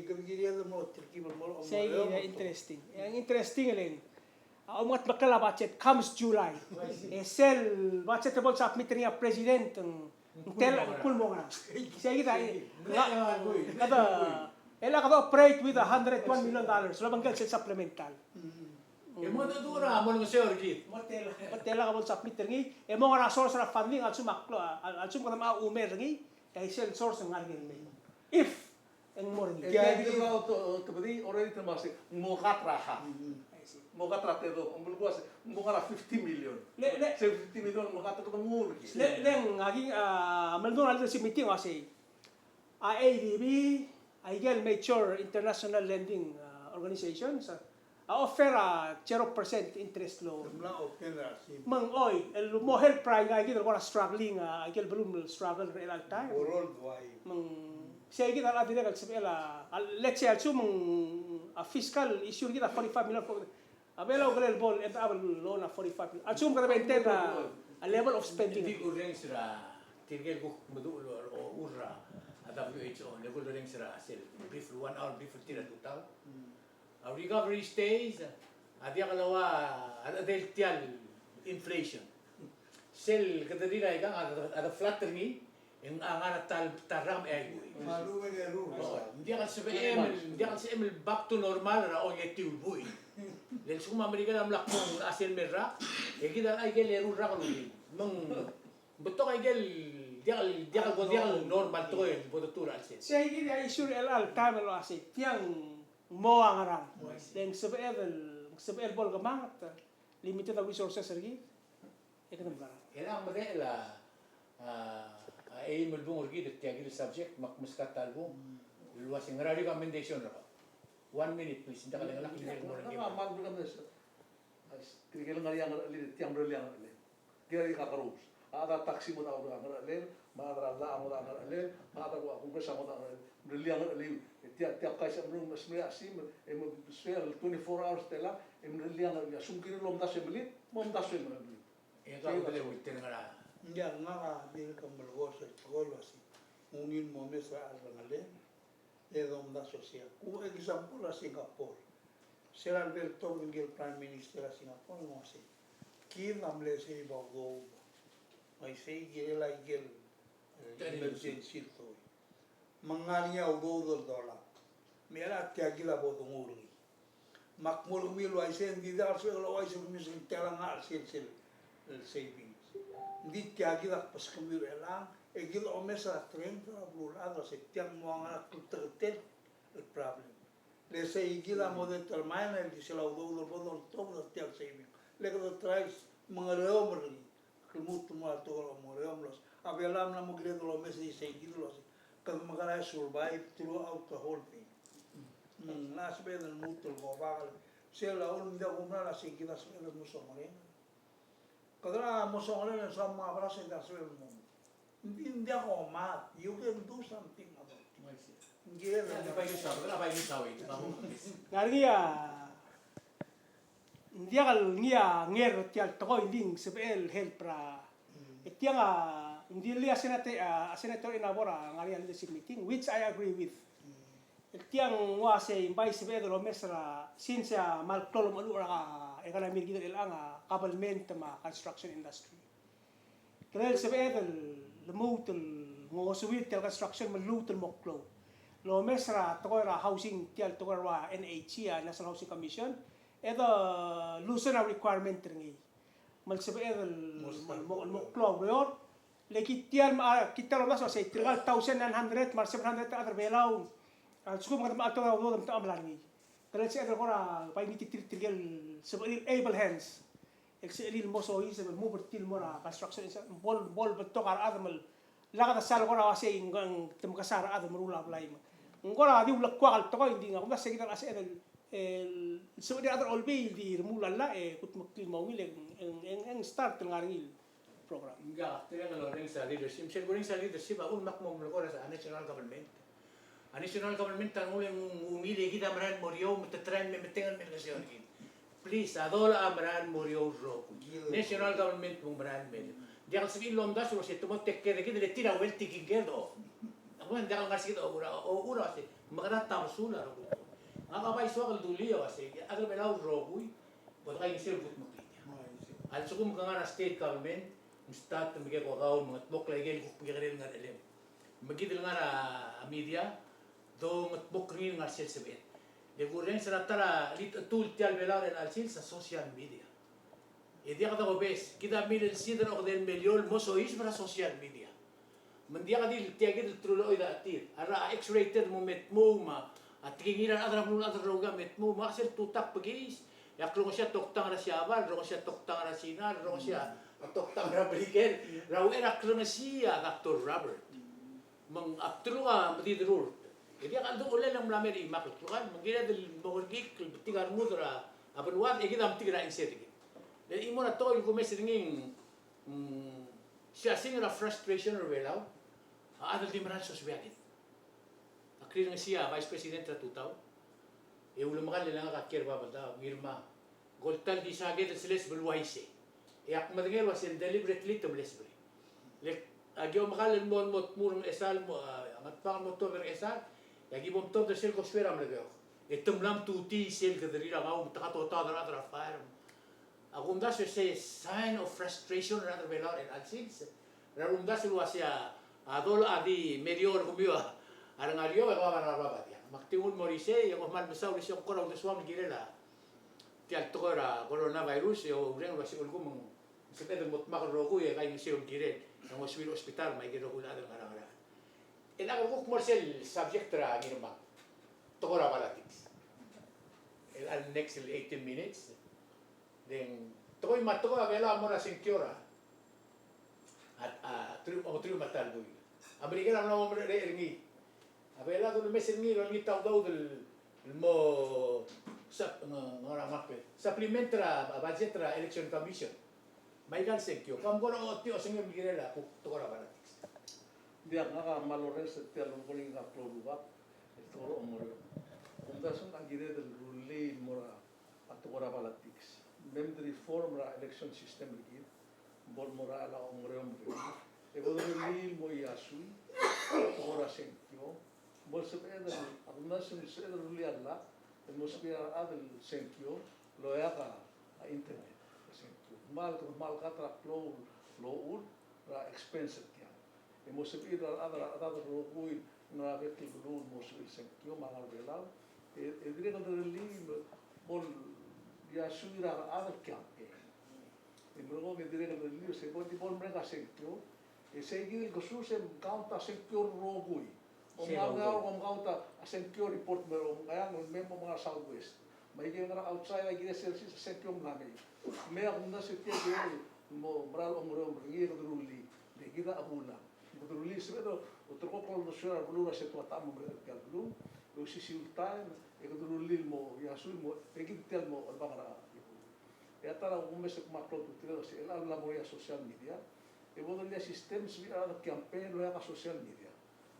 ki, ki, ki, ki, mo, mo, mo, sei mo, mo, interesting. Ng interesting el a omengetmeklel a budget comes July. E sel budget el bo el submit er ngii a president, ng, ng tel, ng kuk mo ngerang. Sei kid a, ng, ng, kede, e le kede operate with a hundred one million dollars. Lo obengkel sel supplemental. E mo dmu er a mo olengeseu er kid. Mo tela, mo tela a bo el submit er ngii, e mo ngar er a source er a funding, a lsekum a klo-, a, a lsekum kede mo oumel er ngii, e a sel source ng ngar er ngii el mei. If e ng mo er ngii. E ng di kede mo to-, to-, already te mo se, ng mo cut er a half. Mo cut er a tedobech, ng belkul a se, ng mo ngar er a fifty million. Le, le. Se fifty million, mo cut er a tedobech, mo ngar er ngii. Le, le, ng aki, a, meldung er a leadership meeting, a sei. A ADB, a ikel major international lending, a, organizations, a, a offer a zero percent interest loan. Me ng oi, el mo help er a ikakid el kora struggling, a, ikel beluu el struggle er chelecha el taem. Worldwide. Me ng, sei kid a dirrek el sebechel a, a, let's say, a lsekum ng, a fiscal issue er kid a forty-five million for A Belau a kirel bo el end up el loan a forty-five. A lsekum kede maintain a, a level of spending. Ng di kurrenges er a, tirke el kuk meduch el, o, ur er a, a WHO, ng di kurrenges er a sel brief, one hour brief er tir a tutau. A recovery stage, a diak el ua, a, a del tia el inflation. Sel kede rirelii a ikang, a, a, a flat er ngii, e ng ngar er a ta el, ta el rak me a ibuil. Me a lechub e ng eru. O, ng diak el sebechem el, ng diak el sebechem el back to normal er a ongetiu el buil. Le lsekum a Merikel a mla kmo ng sel me el rak, e kid a ikel eru el rak el ungil. Me ng betok a ikel, diak el, diak el, diak el normal tekoi el bo detuu er a chelsel. Sei kid a issue er chelecha el taem el uasei, tiang mo a ngerang. Le ng sebeched el, ng sebeched el bo el kemanget, limited a resources er kid. E kede mla. Chelechang medechel a, a, a eim el bung er kid er tia kid el subject, me ak meskau a ta el bung el uasei ngera recommendation er kau. One minute, please. Ng diak el chengelakl el mo er ngii. Tirke el ngar er ngii a ngerchelel, tia el ngerchelel a ngerchelel. Tia el kakerous. A chad er a taxi a ngodech a ngerchelel, me a chad er a llach a ngodech a ngerchelel, me a chad er a Congress a ngodech a ngerchelel. Ngerchelel a ngerchelel. E tia, tia el kais a mlo, mlo, mlo, e mo, sel twenty-four hours tela, e ngerchelel a ngerchelel. A lsekum ng kired el omdasu e melit, mo omdasu e melit. E kau a bele ultengat er a. Ng diak, ngak a dirk melekoi sel tekoi el uasei ng ungil el mo omes er a cherrengelel e domdasu er sei. Kuk example er a Singapore. Sel lebo el tobed ngike el Prime Minister er a Singapore el uasei, kid a mle save a udoud. Me isei kirel a ikel, eh, emergency el tekoi. Me ng ngar er ngii a udoud el dolak. Me a tia kid a bo donguu er ngii. Me ak mo er kemiu el uaisei, ng di diak el sebechek el ouchais er kemiu se ng tela ngar er sel, sel, el savings. Ng di tia kid a kbeskemiu er chelechang, e kid a omes er a trend er a beluulechad el uasei tiang mo ngar er a klteketel el problem. Le sei kid a mo determine el di sel udoud el bo doltobed er tia el saving. Le kede try el mengereomel er ngii. Lmuut el mo er a tekoi el mengereomel el uasei, a Belau a mla mo kired el omes er isei kid el uasei, kede mekera el survive throughout the whole thing. Me ng locha sebeched el lmuut el go back el, sel a uchul me ng diak kumerang el uasei kid a sebeched el mo songerenger. Kede locha mo songerenger e soam a beras e ng diak sebeched el mo. Ng di, ng diak omad, you can do something about it. Ng kirel. Ng ngar er ngii a, ng diak el ngii a nger er tia el tekoi, ng di ng sebechel el help er a. E tiang a, ng di le a senate, a, a senator Inabo a ngar er ngii a leadership meeting, which I agree with. E tiang ng uasei ng bai sebeched el omes er a, since a kmal klou el omecheluch er a economy er kid er chelechang a government me a construction industry. Kirel sebeched el lmuut el ngosuir tia el construction me lmuut el mo klou. Lomes er a tekoi er a housing, tia el tekoi er a NHC, a National Housing Commission, e de loosen a requirement er ngii. Me le sebeched el mo, mo, mo klou a ureor. Le kid tia el, a, kid tia el omdasu el uasei tirka el thousand nine hundred me a seven hundred el chad er a Belau a lsekum kede mla tekoi a udoud e te mla er ngii. Kirel sebeched el kora bai ngii tirke el sebechir el able hands. El sebechir el mo soiseb el move er tir el mo er a construction, bo, bo lebetok a rechad me lak de sal kora uasei ng, ng te mekesai a rechad el meruul a blai me. Ng kora di ulekuak el tekoi, ng di ngak a kumdasu e kid a sebeched el, el sebechir a rechad er a Olbiil el di remuul a llach e kudmeklii el mo ungil e ng, e ng, e ng start el ngar er ngii el program. Ng diak, tirke el orrenges a leadership, sel kurrenges a leadership a uchul me ak mo melekoi er a national government. A national government a nguu el ungil e kid a merael el mo er eou me te try el me metengel el me olengeseu er kid. Please, a dolech a merael el mo er eou el rokui. National government a merael el me er eou. Diak el sebechir el omdasu el uasei te mo take care er kid e le tir a wealthy king kid, o. Ak kmo ng diak el ngar er se kid a ochur, a ochur a uasei mekera tabesul a rokui. Ngak a bai soak el dulii a uasei a chad er a Belau el rokui Bo dekaingeseu el kutmeklii tia. A lsekum ke ngar er a state government, ng start me ke ko kau me ng ngetmokl a ikel kuk mekekerei el ngar er a elem. Me kid el ngar er a media, dongetmokl er ngii el ngar er sel sebeched. Le kurrenges er a ta er a chelitechetul tia el Belau er a chelecha el sils a social media. E diak dobes, kid a milelsid er a okedei el miliol el mo soiseb er a social media. Me ng diak di tia kid el trulechoid a chetir. A rechad a X-rated el mo me tmuu me a tekingir a rechad er a beluu el chad el rokui a me tmuu me a sel tutak bekiis. E ak rongesii a toktang er a Siabal, rongesii a toktang er a Sina, rongesii a toktang er a Merikel, er a uchei er a ak rongesii a Doctor Robert. Me ng a bdeluk a mediderurt. E diak a cheldecheduch el ng mla mer a chimak el klukar, me ng kired el mo kerekikl el betik a rengud er a beluad, e kid a metik er a chelsel er kid. Le chimo er a tekoi el kumes er ngii, mm, siasing er a frustration er a Belau, a chad el di mera el soiseb er kid. Ak rirengesii a Vice President er a tutau, e ulemekall el ngak a kiei er a Babeldaob, Ngirmang. Ng oltak el di saked el seleseb el uaisei. E ak medengei el uasei ng deliberately te mlesebel. Le aki omekall el mo, mo tmuu er a Ngchesar, mo, a, Ngatpang el mo tuobed er a Ngchesar, e aki bo mtuobed er sel kosuer a Melekeok. E te mla mtutii sel kederir a kau, me te katotaod er a rechad er a fire. A kumdasu e sei sign of frustration er a rechad er a Belau er a chelecha el sils. Er a kumdasu el uasei a dolech a di merio er kemiu a rengalek e kemam a ngar er a bab a diang. Me ak di nguu el mo er isei, e kom kmal mesaul isei, ng kora uldesuam el kirel a tia el tekoi er a coronavirus, e oureng el uasei ulekum ng sebeched el mo dmak el rokui e kaingeseu el kirel, e ng ngosuir a hospital me aike el rokui el chad el ngar er a ngerang. E ng kuk mo er sel subject er a Ngirmang, tekoi er a politics. El next el eighteen minutes. Deng, tekoi me a tekoi a Belau a mo er a sengkio er a, a, a, teru-, ongeteruich me a ta el buil. A Merikel a mla mo merek er ngii. A Belau a domes er ngii el olengit a udoud el, el mo sap-, ng-, ngera me a kbe, supplement er a budget er a Election Commission. Me aika el sengkio. Kom kora ochotii osengem el kirel a kuk tekoi er a politics. Diak, ngak a kmal orrenges er tia el rolel ngak el klou el rubak, el tekoi er a omereom. Kumdasu ng kired el rullii el mo er a a tekoi er a politics. Me mle reform er a election system er kid, bo el mo er a ongereomel er kid. E bo el rullii el mo iasui a tekoi er a sengkio. Bo el sebeched el, a kumdasu ng sebeched el rullii a llach, el mo sebechir a rechad el sengkio el oeak a internet er a sengkio. Me a le kmal cut er a klou el ochur er a expense er tiang. E mo sebechir a rechad, a rechad el rokui el ngar er a bek el beluu el mo sebechir el sengkio me a ngar er a Belau. E, e dirrek el rullii, bo el iasui er a rechad el campaign. E merekong e dirrek el rullii, se bo di bo el merek a sengkio. E sei kid el kesus e mkount a sengkio el rokui. Omngar er ngii a rokui, mkount a sengkio report me a rokui, ng ngar er a Southwest. Me aike el ngar er a outside a kirel sel sils a sengkio el mla mei. Me a kumdasu e tia el kirel el mo mera el ongereomel er ngii e kede rullii. Le kid a chebuul a Kede rullii, sebeched el ulterekokl a uldesuir a rebeluu er a se tua ta mo merek er tia el beluu, e osisiu el taem, e kede rullii el mo iasui el mo, e kid tia el mo chelebangel er a beluu. E a ta er a kumes el kmal klou a ultutelel a se el mla mo er a social media, e bo dolia system, sebechir a rechad el campaign el oeak a social media.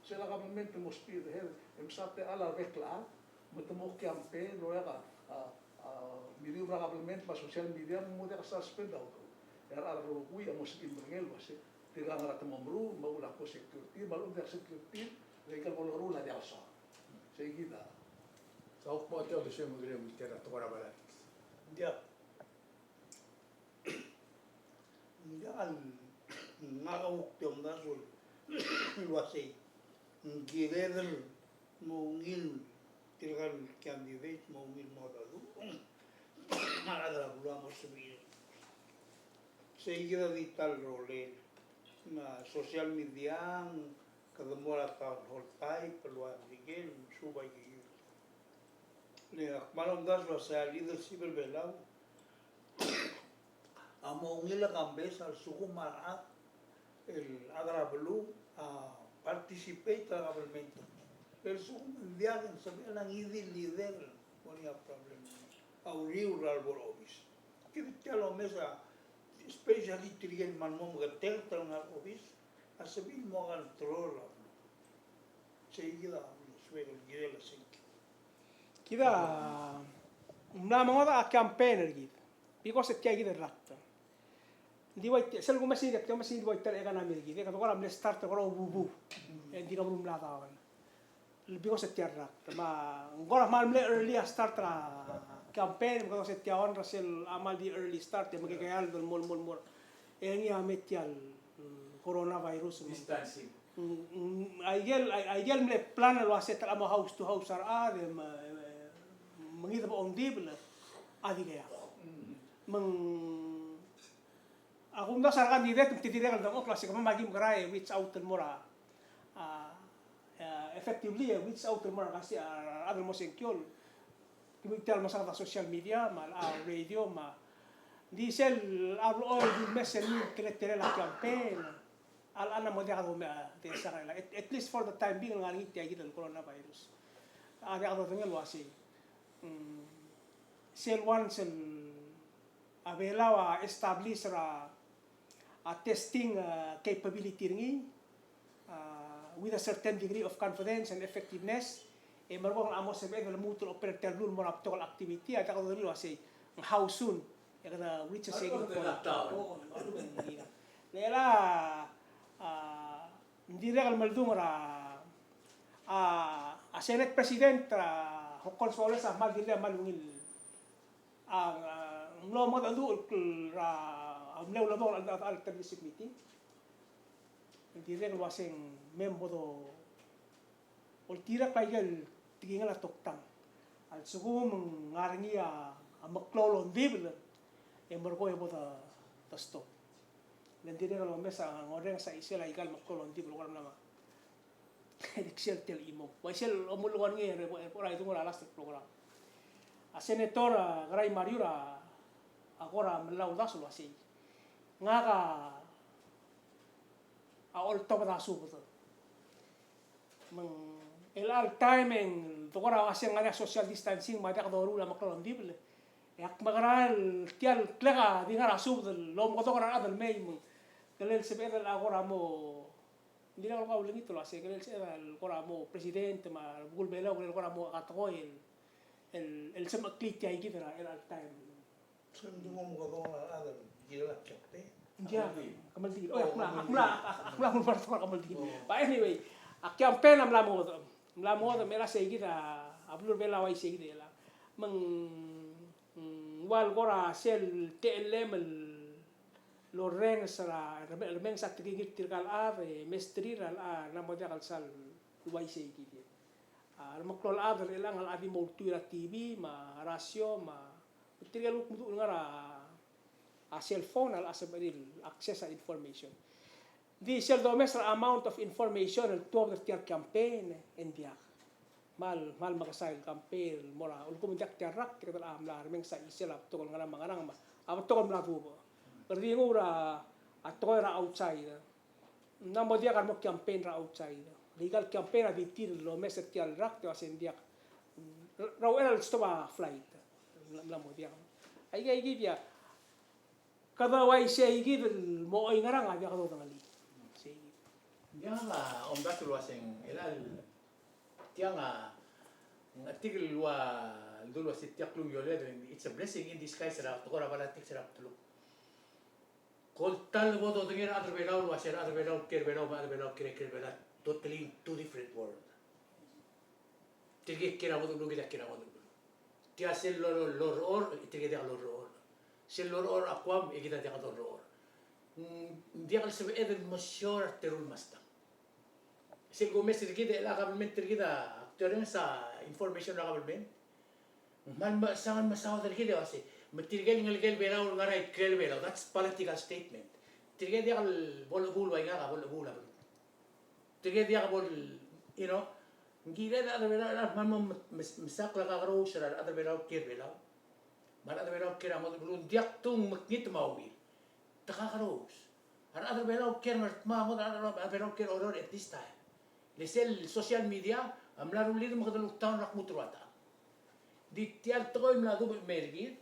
Sel a government el mo spearhead, e msa techall a rebek el chad, me te mo campaign el oeak a, a, a, miriu er a government me a social media, me mo diak a suspend a udoud. E a rechad el rokui a mo sebechir el merengel el uase, tirka a ngar er a te mo meruul, me a uchul a ko security, me a lechub e ng diak security, le aike el bo leruul a diak el soak. Sei kid a. Sa kuk mo tia uldesuem el kirel el tia er a tekoi er a politics. Diak. Ng diak el, ngak a kuk di omdasu el uasei, ng kired el mo ungil tirka el candidate, mo ungil mo dadu a rechad er a beluu a mo sebechir. Sei kid a di ta el rolel. Me a social media, kede mo er a town hall type el ua Merikel, suub a ikakid. Le ak kmal omdasu el uasei a leadership er a Belau a mo ungil a campaign a lsekum a rechad el chad er a beluu a participate er a government. Le lsekum ng diak e ng sebechel a ngii di el leader el mo er ngii a problem. A uriul er a lebo er a obis. Kid tia el omes a, especially tirke el kmal mo meketeket el ngar er a obis, a sebechir el mo control a beluu. Sei kid a suek el kirel a sengkio. Kid a mla mengodech a campaign er kid. Because e tia kid el rakt. Ng di ua, sel kumes er ngii, kumes er ngii, di ua tia el economy er kid, e kede kora mle start er a kora ububu. E ng di keburu mla down. Because e tia el rakt. Me ng kora kmal mle early a start er a campaign, me kede ua se tia el rechad er sel a kmal di early start, e mekekerei el mo, mo, mo. E ngii a me tia el, mm, coronavirus. Distancing. Mm, mm, aikel, ai-, aikel mle plan el ua se te mo house to house a rechad, e me, me, me ngii de bo ongdibel, a di kea. Mm. Me ng, a kumdasu a candidate, me te dirrek el dengchokl el ua se kemam a ki mekerang e reach out el mo er a, a, a, effectively, e reach out el mo er a, a, a rechad el mo sengkio. Ki mo tia el mesaod a social media, me a, a radio, me a, di sel, a, blechoel di mes el ngii el teletelel a campaign. A, a, ng mo diak domes a, a, de sa, at, at least for the time being, el ngar er ngii tia kid el coronavirus. A diak dodengei el ua se, mm, sel once el, a, Belau a establish er a, a, testing, a, capability er ngii, a, with a certain degree of confidence and effectiveness, e merekong a mo sebeched el lmuut el operate er tia el beluu el mo er a betok el activity, a diak dodengei el ua se, ng how soon e kede reach a sei. Lockdown. Le a, a, ng dirrek el meldung er a, a, a Senate President, a, Hokkons Baules a kmal dirrek el kmal ungil. A, a, ng mlo mengedecheduch er a, a mle uledong er a, a, a television meeting. Ng dirrek el ua se ng me bo do oltirakl a ikel tekingel a toktang. A lsekum ng ngar er ngii a, a meklou el ongdibel, e merekong e bo de, de stop. Le ng dirrek el omes a, ng orrenges a chisel a ikal meklou el ongdibel el kora mla me er sel tia el chimo. Uaisei el omuchel er ngii er a, er a idung er a last program. A Senator, a, Kerai Mariur a, a kora melai a uldasu el ua sei. Ngak a, a oltobed a subed. Me ng chelecha el taem e ng de kora ua se ng ngar er ngii a social distancing me a diak doruul a meklou el ongdibel. E ak mekerang el tia el klek a di ngar er a subed el omekedong er a rechad el mei me ng kelel sebeched el kora mo, ng dirrek el kau olengit el ua se kelel sebeched el kora mo president me a rubekul Belau, kelel kora mo katekoi el, el, el semecheklii tia kid er a chelecha el taem. Ng di mo omekedong er a rechad el kirel a campaign. Ng di a kemeldiil. Oh, ak mla, ak mla, ak mla, ak mla, ak mla kemeldiil. Oh. But anyway, a campaign a mla mo, mla mo, me a sei kid a, a beluu er a Belau a uaisei kid el. Me ng, mm, ua el kora sel techellem el orrenges er a, remenges a tekingir tirka el chad, e mesterir a, a, ng mo diak el sal uaisei kid. A, remeklou el chad er chelechang a locha di mo ultuil er a T V, me a rasio, me a tirke el kuk meduch el ngar er a, a cell phone, a locha sebechir el access a information. Di sel domes er a amount of information el tuobed er tia el campaign, e ng diak. Kmal, kmal mekesai el campaign el mo er a, ulekum ng diak tia el rak, tirke el mla remenges a chisel a betok el ngerang me a ngerang, me a betok el mla dubech. Kede di nguu er a, a tekoi er a outside. Ng mo diak a remo campaign er a outside. Le ikal campaign a di tir el omes er tia el rak, te ua se ng diak. Er a uchei er a lestop a flight. Ng mla mo diak. Aika, aika, aika. Kede uaisei kid el mo oingerang a diak dodengelii. Sei kid. Ng diak a omdasu el ua se ng, el a, tiang a, ng a tirke el ua, el dul ua se tia klungioled, it's a blessing in disguise er a tekoi er a politics er a bdeluk. Kol ta el bo dodengei er a rechad er a Belau el ua se a rechad er a Belau el kiei er a Belau, me a rechad er a Belau el kiei er a, kiei er a Belau, totally two different world. Tirke kiei er a ngodech el beluu, kid a kiei er a ngodech el beluu. Tia sel lo, lo, lorechorech, e tirke diak lorechorech. Sel lorechorech er a Guam, e kid a diak dorechorech. Mm, ng diak el sebeched el mesiou er a teru el mastang. Sel kumes er kid el a government er kid a, te orrenges a information er a government. Ng kmal mechesang el mesaod er kid el ua se, me tirke el ngelekel Belau el ngar er a ikrel Belau, that's political statement. Tirke diak el bo lechebuul ua ngak a bo lechebuul a beluu. Tirke diak bo, you know, ng kired a rechad er a Belau el kmal mo mes-, mes-, mesakl a kakerous er a rechad er a Belau el kiei er a Belau. Me a rechad er a Belau el kiei er a ngodech el beluu, ng diak tung mekngit me a ungil. Te kakerous. A rechad er a Belau el kiei er a Ngardmau, a rechad er a Belau el kiei er a Oreor at this time. Le sel social media a mla rullii me kede lockdown er a kmo te rua tang. Di tia el tekoi el mla dubech el mei er kid.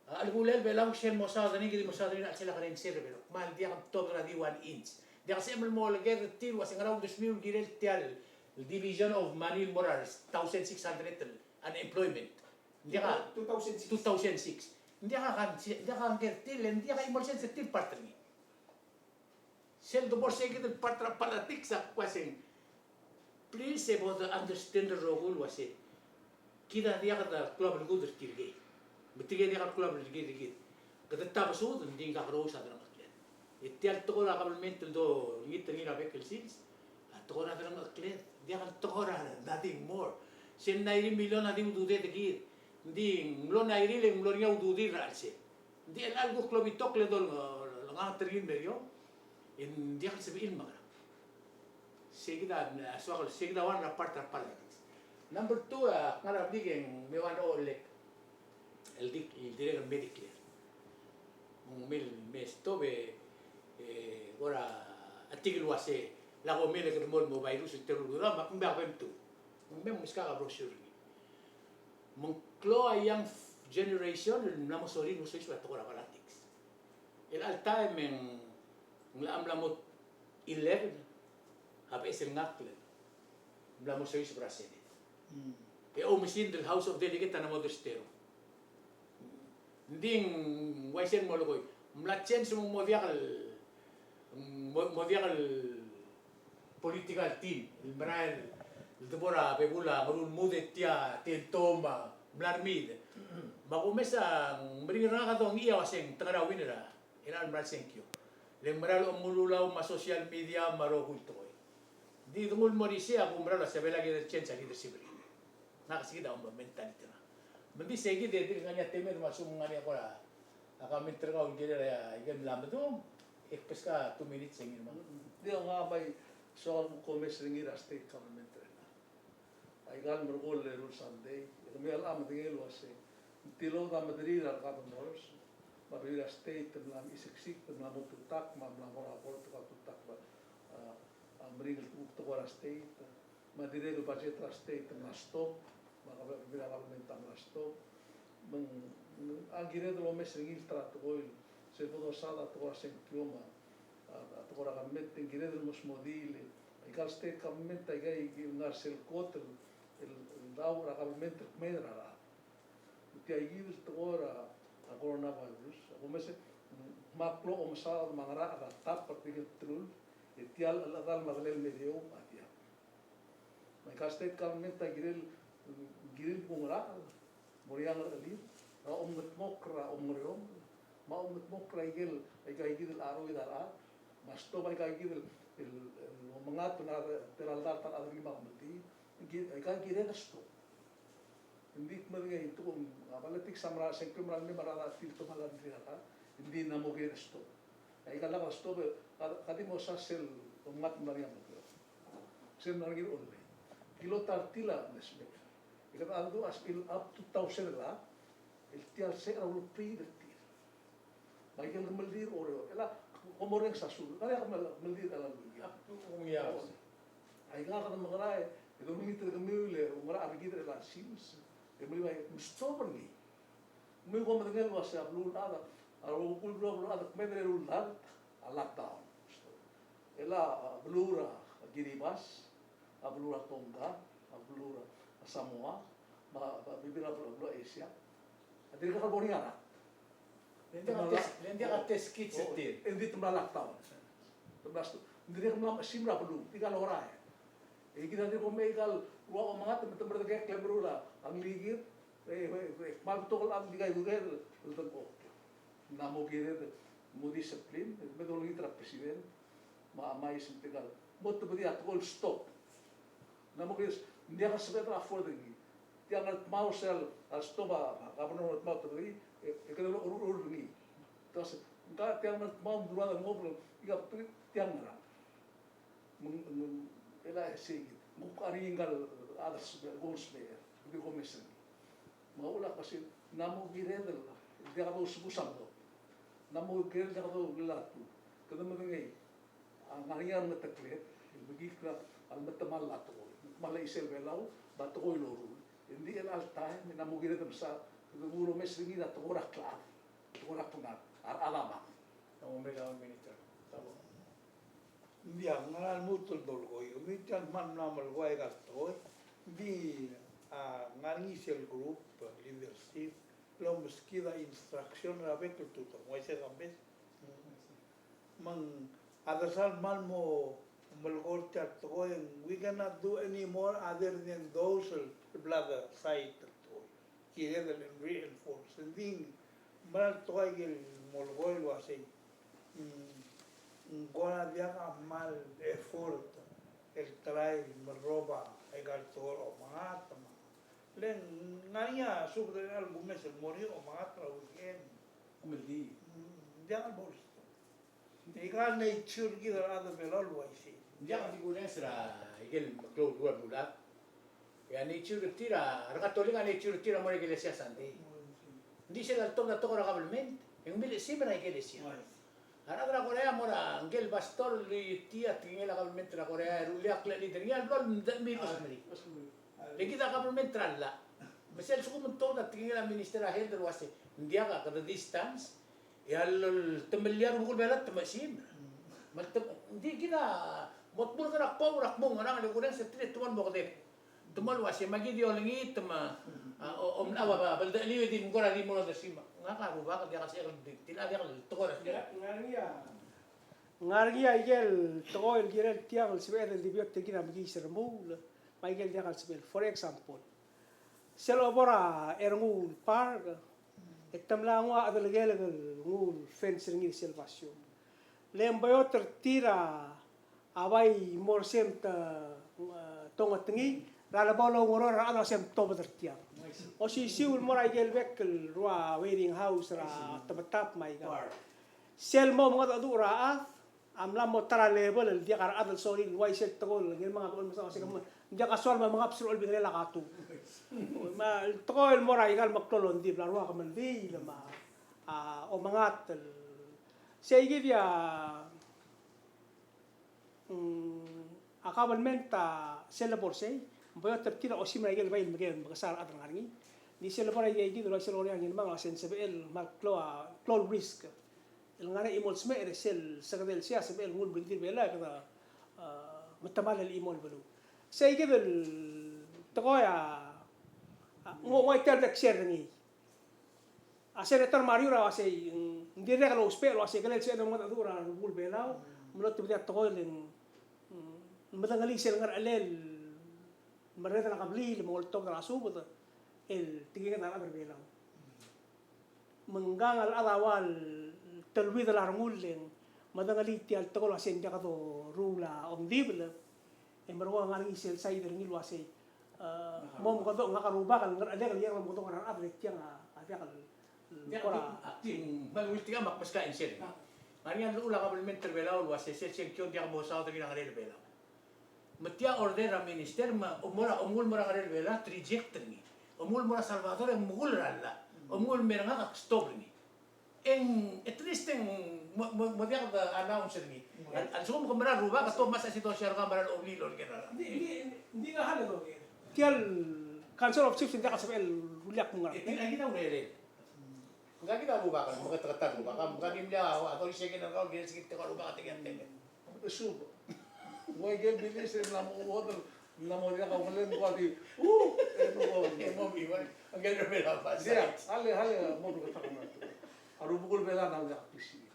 A chelebulel Belau sel mo saod er ngii, kede mo saod er ngii er a chelsel a kerengel sel Belau. Kmal diak el tobed er a di one inch. Diak sebechem el mo oleked er tir el ua se ngera uldesuiu el kirel tia el Division of Money el mo er a thousand six hundred el unemployment. Ng diak a two thousand six. Two thousand six. Ng diak a kan, ng diak a ngker tir, le ng diak a chimo el sens er tir el part er ngii. Sel debo er sei kid el part er a politics a kuk ua se ng, please, e bo de understand el rokui el ua se Kid a diak el klou a belkul er tirkei. Me tirkei a diak el klou a belkul er kid. Kede tabesud, ng di ng kakerous a delengchekled. E tia el tekoi er a government el dolengit er ngii er a bek el sils, a tekoi er a delengchekled. Diak el tekoi er a nothing more. Sel nine million a di ududed er kid. Ng di ng mlo nine million e ng mlo er ngii a ududir er a chelsel. Ng di chelecha el kuk klou a betok el dolengit er ngii el mei er eou. E ng diak el sebechir el mekerang. Sei kid a, a soak el, sei kid a one er a part er a politics. Number two, a ngar er a blik e ng me ua el elect el di, el dirrek el me declare. Me ng mei, me stop e, e, kora a tik el uase, lak bo mei e kede mo el mo virus el teru el kudam, me ak mei a bem tu. Me ng meskak a brochure er ngii. Me ng klou a young generation el mla mo sorir, mo soiseb er a tekoi er a politics. Chelecha el taem e ng locha mla mo eleven a beches el ngakl el mla mo soiseb er a Senate. E oumesingd el House of Delegate a mla mo dersteru. Ng di ng uaisei el mo lekoi. Ng mla change me ng mo diak el, mo, mo diak el political team el merael el debo er a bebul a ngerul mudel tia, tia el toma mla er mid. Me a kumes a ng meringel er ngak a dongchii a uaseng te ngar er a winner a, er a mera el sengkio. Le ng mera el omengelulau me a social media me a rokui el tekoi. Di dengul mo er isei a kumerang el uasei a Belau a kid el change a leadership er ngii. Ngak sei kid a mentality er ngak. Me ng di sei kid e dirk ngar er ngii a temed me a lsekum ng ngar er ngii a kora comment er kau el kirel a ikel mla medung, e kbeskau a two minutes e ngii me. Di ngak a bai soak el kumes er ngii er a state government er ngak. Aika el merekong el eru el Sunday, e kemiu a locha medengei el uasei ng tilobed a mederir a re governors me a rebebil er a state el mla mechesiksikd el mla mo tutak me a mla mo er a board el tutak, a, a meringel el tekoi er a state. Me a dirrek el budget er a state a mla stop, me a government a mla stop. Me ng, a kired el omes er ngii el ta er a tekoi, sel bo dosaod a tekoi er a sengkio me a, a tekoi er a government, e ng kired el mo smodii el, aika el state government, aika el ngar sel kot el, el, el dau er a government el kmeed er a rechad. Tia kid el tekoi er a, a coronavirus, a kumes e, me a klou a omesaod me a ngerachel er a tap er tirke el terul, e tia el chedal me a delel me diak a diak. Me aika el state government a kirel, kirel kungerachel, mo er ngii a ngerechelir, er a omengedmokl er a omengereomel, me a omengedmokl er a ikel, aika kid el cheroid a rechad, me a stop aika kid el, el, el omengat me a tela el dart a rechad er ngii me a kemeldiil, ki-, aika kired el stop. Ng di kmedengei, ng tekoi, a politics a mera, sengkio a mera el mei me a rechad a tir el tomall a rirellii a rechad, ng di ng mo kired el stop. Aika el lak a stop, e, ka, ka di mo sa sel, omengat me a ria mo kio. Sel mla er ngii er a online. Kilo ta er tir a mle smecher. E kede a dmu a spill up to thousand el, el tia el se er a ulebrir er tir. Me aike el kemeldiil er a Oreor. Chelecha, kom orrenges a sul. Ngar er ngii a kemeldiil er a Oreor. Aika kede mekera e, e dolengit er kemiu el, e, ngerachel er kid er chelecha el sils. E melim a, e, mstop er ngii. Me kom medengei el uasei a beluulechad, a rokui el beluu, beluulechad, kmeed er a eru el dart a lockdown. Chelecha, a, beluu er a Kiribati, a beluu er a Tonga, a beluu er a Samoa, me a, me a bebil er a beluu, beluu er a Asia. A dirkak el bo er ngii a rak. Le ng diak a test, le ng diak a test kits er tir. E ng di te mla lockdown. Te mla stu-, ng dirrek el mla mechesimer a beluu, tirka el orael. E kid a dirk omechei aika el ua omengat me te merdekii a klemerur a nglikir, e, e, e, kmal betok el chad el di kaiuekel el dengchokl. Ng mo kired el mo discipline, me dolengit er a president, me a, me a chais me tirka el mo tebedii a tekoi el stop. Ng mo kired, ng diak a sebeched el afford er ngii. Tia Ngardmau sel, a stop a, a governor Ngardmau tebedii, e, e kede lo, lo, lo, er ngii. Te uase, ngka tia Ngardmau ng dua el ngobel, ika, tia ngerang. Me ng, me ng, chelecha e sei kid. Ng kuk ngar er ngii ngka el, a, others, goals me, di ko mesen. Me a uchul a kmo sei, ng mo kired el, diak dousbech a mlo. Ng mo kired el diak doulatu. Kede medengei. A ngar er ngii a remetekled, el mekikl a remetemall a tekoi. Metemall a chisel Belau, me a tekoi el loruul. Ng di chelecha el taem, e ng mo kired el mesa, kede mo omes er ngii a tekoi er a klechad. Tekoi er a klengar, a rechad a mad. Ng di a ngar er a lmuut el dolekoi, me tia el kmal mla melekoi aika el tekoi, ng di a ngar er ngii sel group, leadership, el omeskid a instruction er a bek el tutau, ng uaisei kambes. Me ng a dersal kmal mo melekoi er tia el tekoi, we cannot do any more other than those el bla de cite. kired el reinforce. Ng di ng mera el tekoi el molekoi el uasei, mm, ng kora diak a kmal effort el try el merrob a ikal tekoi el omengat me a, le ng ngar er ngii a subed er a kumes el mo er ngii a omengat er a weekend. Omeldiil. Mm, diak el bo er Ika el nature er kid el chad er a Belau el uaisei. Ng diak di kurenges er a ikel meklou el ua el beluulechad. E a nature er tir a, er a Katolik a nature er tir a mo er a ikelesia Sunday. Ng di sel loltobed a tekoi er a government, e ng milechesimer a ikelesia. A rechad er a Korea a mo er a ngike el pastor el tia tekingel a government er a Korea, e rullii a klechiid er ngii a lebo el mdechemii el chosmerii. Le kid a government er a llach. Me sel lsekum ng tuobed a tekingel a minister er a health el uasei, ng diak a kede distance, e a loltemellii a rubekul Belau te mechesimer. Me te, ng di kid a mo tmuu el ngar er a kbou er a kmo ng ngerang, le kurenges er tir e te mo el mo kedeb. Te mo el uasei me aki di olengit me a, o, omlechau a beldecheliu e di mkora di mo odersii. Ngak a rubak a diak el sebechek el di, tilecha diak el tekoi er a Ngar er ngii a, ngar er ngii a ikel tekoi el kirel tiang el sebeched el di beot er kid a mekiis el remuul, me a ikel diak el sebechel. For example, sel obo er a Ernguul Park, e te mla nguu a chedelekelek el nguu el fence er ngii er sel basio. Le ng beot er tir a bai mo er sel te, e, tongetengii er a lebo loungeror er a rechad el uasei mtobed er tiang. Osisiu el mo er a ikel bek el rua waiting house er a Temetap me a ikang. Sel mo mengedecheduch er a chad a mla mo ta er a level el diak a rechad el sorir el uaisei el tekoi el ngii el menga a bo el mesa uasei kemam, ng diak a soal me mengabs er a Olbiil er a Kelulau a katuu. Me a tekoi el mo er a ikal meklou el ongdibel a rua kemeldiil me a, a, omengat el. Sei kid a, mm, a government a sel lebo er sei, ng beot er tir a osimer a ikel bai el mekesai a rechad el ngar er ngii. Ng di sel lebo er a ikei kid el uaisei el Korea a ngii el mong a se ng sebechel el kmal klou a, klou el risk el ngar er a chimo el smecher e sel sekedei el sei a sebechel el nguu el blengdir a Belau e kede, a, metemall el chimo el beluu. Sei kid el tekoi a, a, ng ua, ua tia el bek share er ngii. A Senator Mariur a uasei, ng dirrek el ousbech el uasei, kele el sebeched el mengedecheduch er a rubekul Belau, me lotebedii a tekoi el, mm, medengelii sel ngerechelel el merreder er a kebliil me ng oltobed er a subed el tekinged a rechad er a Belau. Me ngkang el chad a ua el teleuid el a rengul e ng medengelii tia el tekoi el uasei ng diak doruul a ongdibel, e merekong a ngar er ngii sel side er ngii el uasei, e, mo mekedong, ngak a rubak el ngerechelek el ikel mo mekedong er a rechad e tiang a, a diak el, diak kora. Ak di, ak di, me ng ua tirka me ak meskau a answer. Ngar er ngii a llechul a kabelment er a Belau el uasei sel sengkio ng diak mosaod er ngii er a ngerel Belau. Me tia order er a minister me a, omul, omul mo er a ngerel Belau, te reject er ngii. Omul mo er a Salvador e ng mekull er a llach. Omul me er ngak ak stop er ngii. E ng, at least e ng mo, mo, mo diak de announce er ngii. A, a lsekum ke mera el rubak, ke tuobed el mesa a situation er kau me a mera el obliil el oker er a. Ng di, ng di, ng di ngar er ngii a doker. Tia el Council of Chiefs ng diak a sebechel el rullii a kmo ngerang. E, ng di ngar er ngii a urerel. Ngka kid a rubak, me kede, kede rubak, me ngka di mle a, a thirty second er kau, ng kirel se kid tia el rubak a tekoi a tekoi. Sub. Ng ua ikel bilis e ng mla mo uodel, ng mla mo diak a ukelel, ng ua di, uh, e ng ua, e ng mo, e ng ua, ng kirel el mla mo. Diak, ale, ale, mo kede kmal. A rubekul Belau a mla mo diak a klisichir.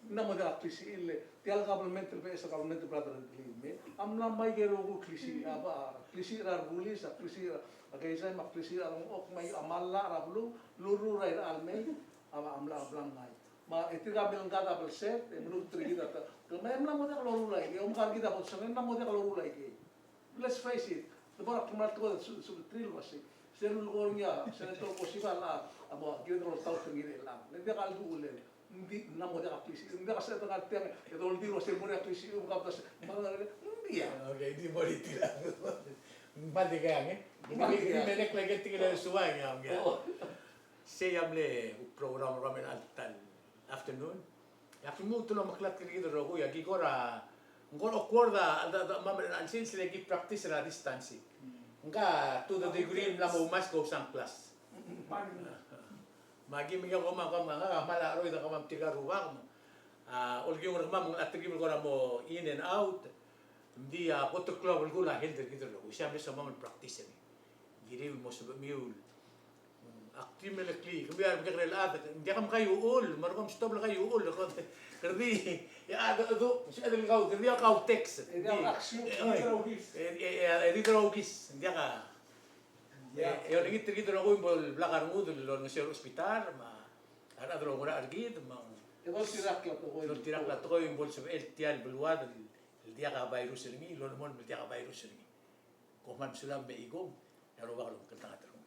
Ng mla mo diak a klisichir, le tia el kabelment el beches el kabelment el brother el Lee me a mla mo ikel rokui el klisichir, a ba, klisichir er a rebulis, a klisichir er a keizai, me a klisichir er a lengchokl, me a mla er a beluu, el urruul er a irechar el mei, a ba, a mla, a mla ngai. Me e tirka el mle ngka a double set, e mluut er kid a ta, me e mla mo diak loruul aikei, e omkar kid a bo sel, e mla mo diak loruul aikei. Let's face it. Te bo er a kmal tekoi el su-, subedeterir el uasei, sel lulekoi er ngii a Senator Koshiba a, a mo kired el oltaut er ngii er chelechang. Le diak a ldu el, ng di, ng mla mo diak a klisichir, ng diak a sebeched el ngar tiang e doldii el uasei ng mo er ngii a klisichir, me ka bo se, me ng diak. Okay, di mo er tir a. Kmal dikea, e? Kmal dikea. Di merek el aikel tekingel a Suang, e, okay. Sei a mle program er kemam er a ta el afternoon. E ak lmuut el omeklatk er kid el rokui, aki kora, ng kora awkward a, a, a, a, me a, a, since le ki practice er a distancing. Ngka to the degree el mla mo mask, ousbech a sunglass. Me aki mei e kemam, kemam, ngak a kmal cheroid er kemam tirka el rubak. A, olkiung er kemam, ng a telkib el kora mo in and out. Ng di a kot el klou a belkul a health er kid el rokui. Sei a mle soam el practice er ngii. Kiriu el mo sebechemiu el Ak di mle klii, kemiu a remekekerei el chad, ng diak mkaiuchul, me a rekom stop el kaiuchul, kede di, e, a, du, du, sebeched el kau, kede di a kau text. E di, e, e, e, e di deraukis, ng diak a. E, E olengit er kid el rokui me bo el blak a rengud el olengeseu er a hospital, me a rechad el oungerachel er kid, me ng oltirakl a tekoi, oltirakl a tekoi me bo lsebechel tia el beluad el diak a virus er ngii, el olemolem el diak a virus er ngii. Kom kmal mesulang me chikung, e a Rubak a lomekngeltengat er kau.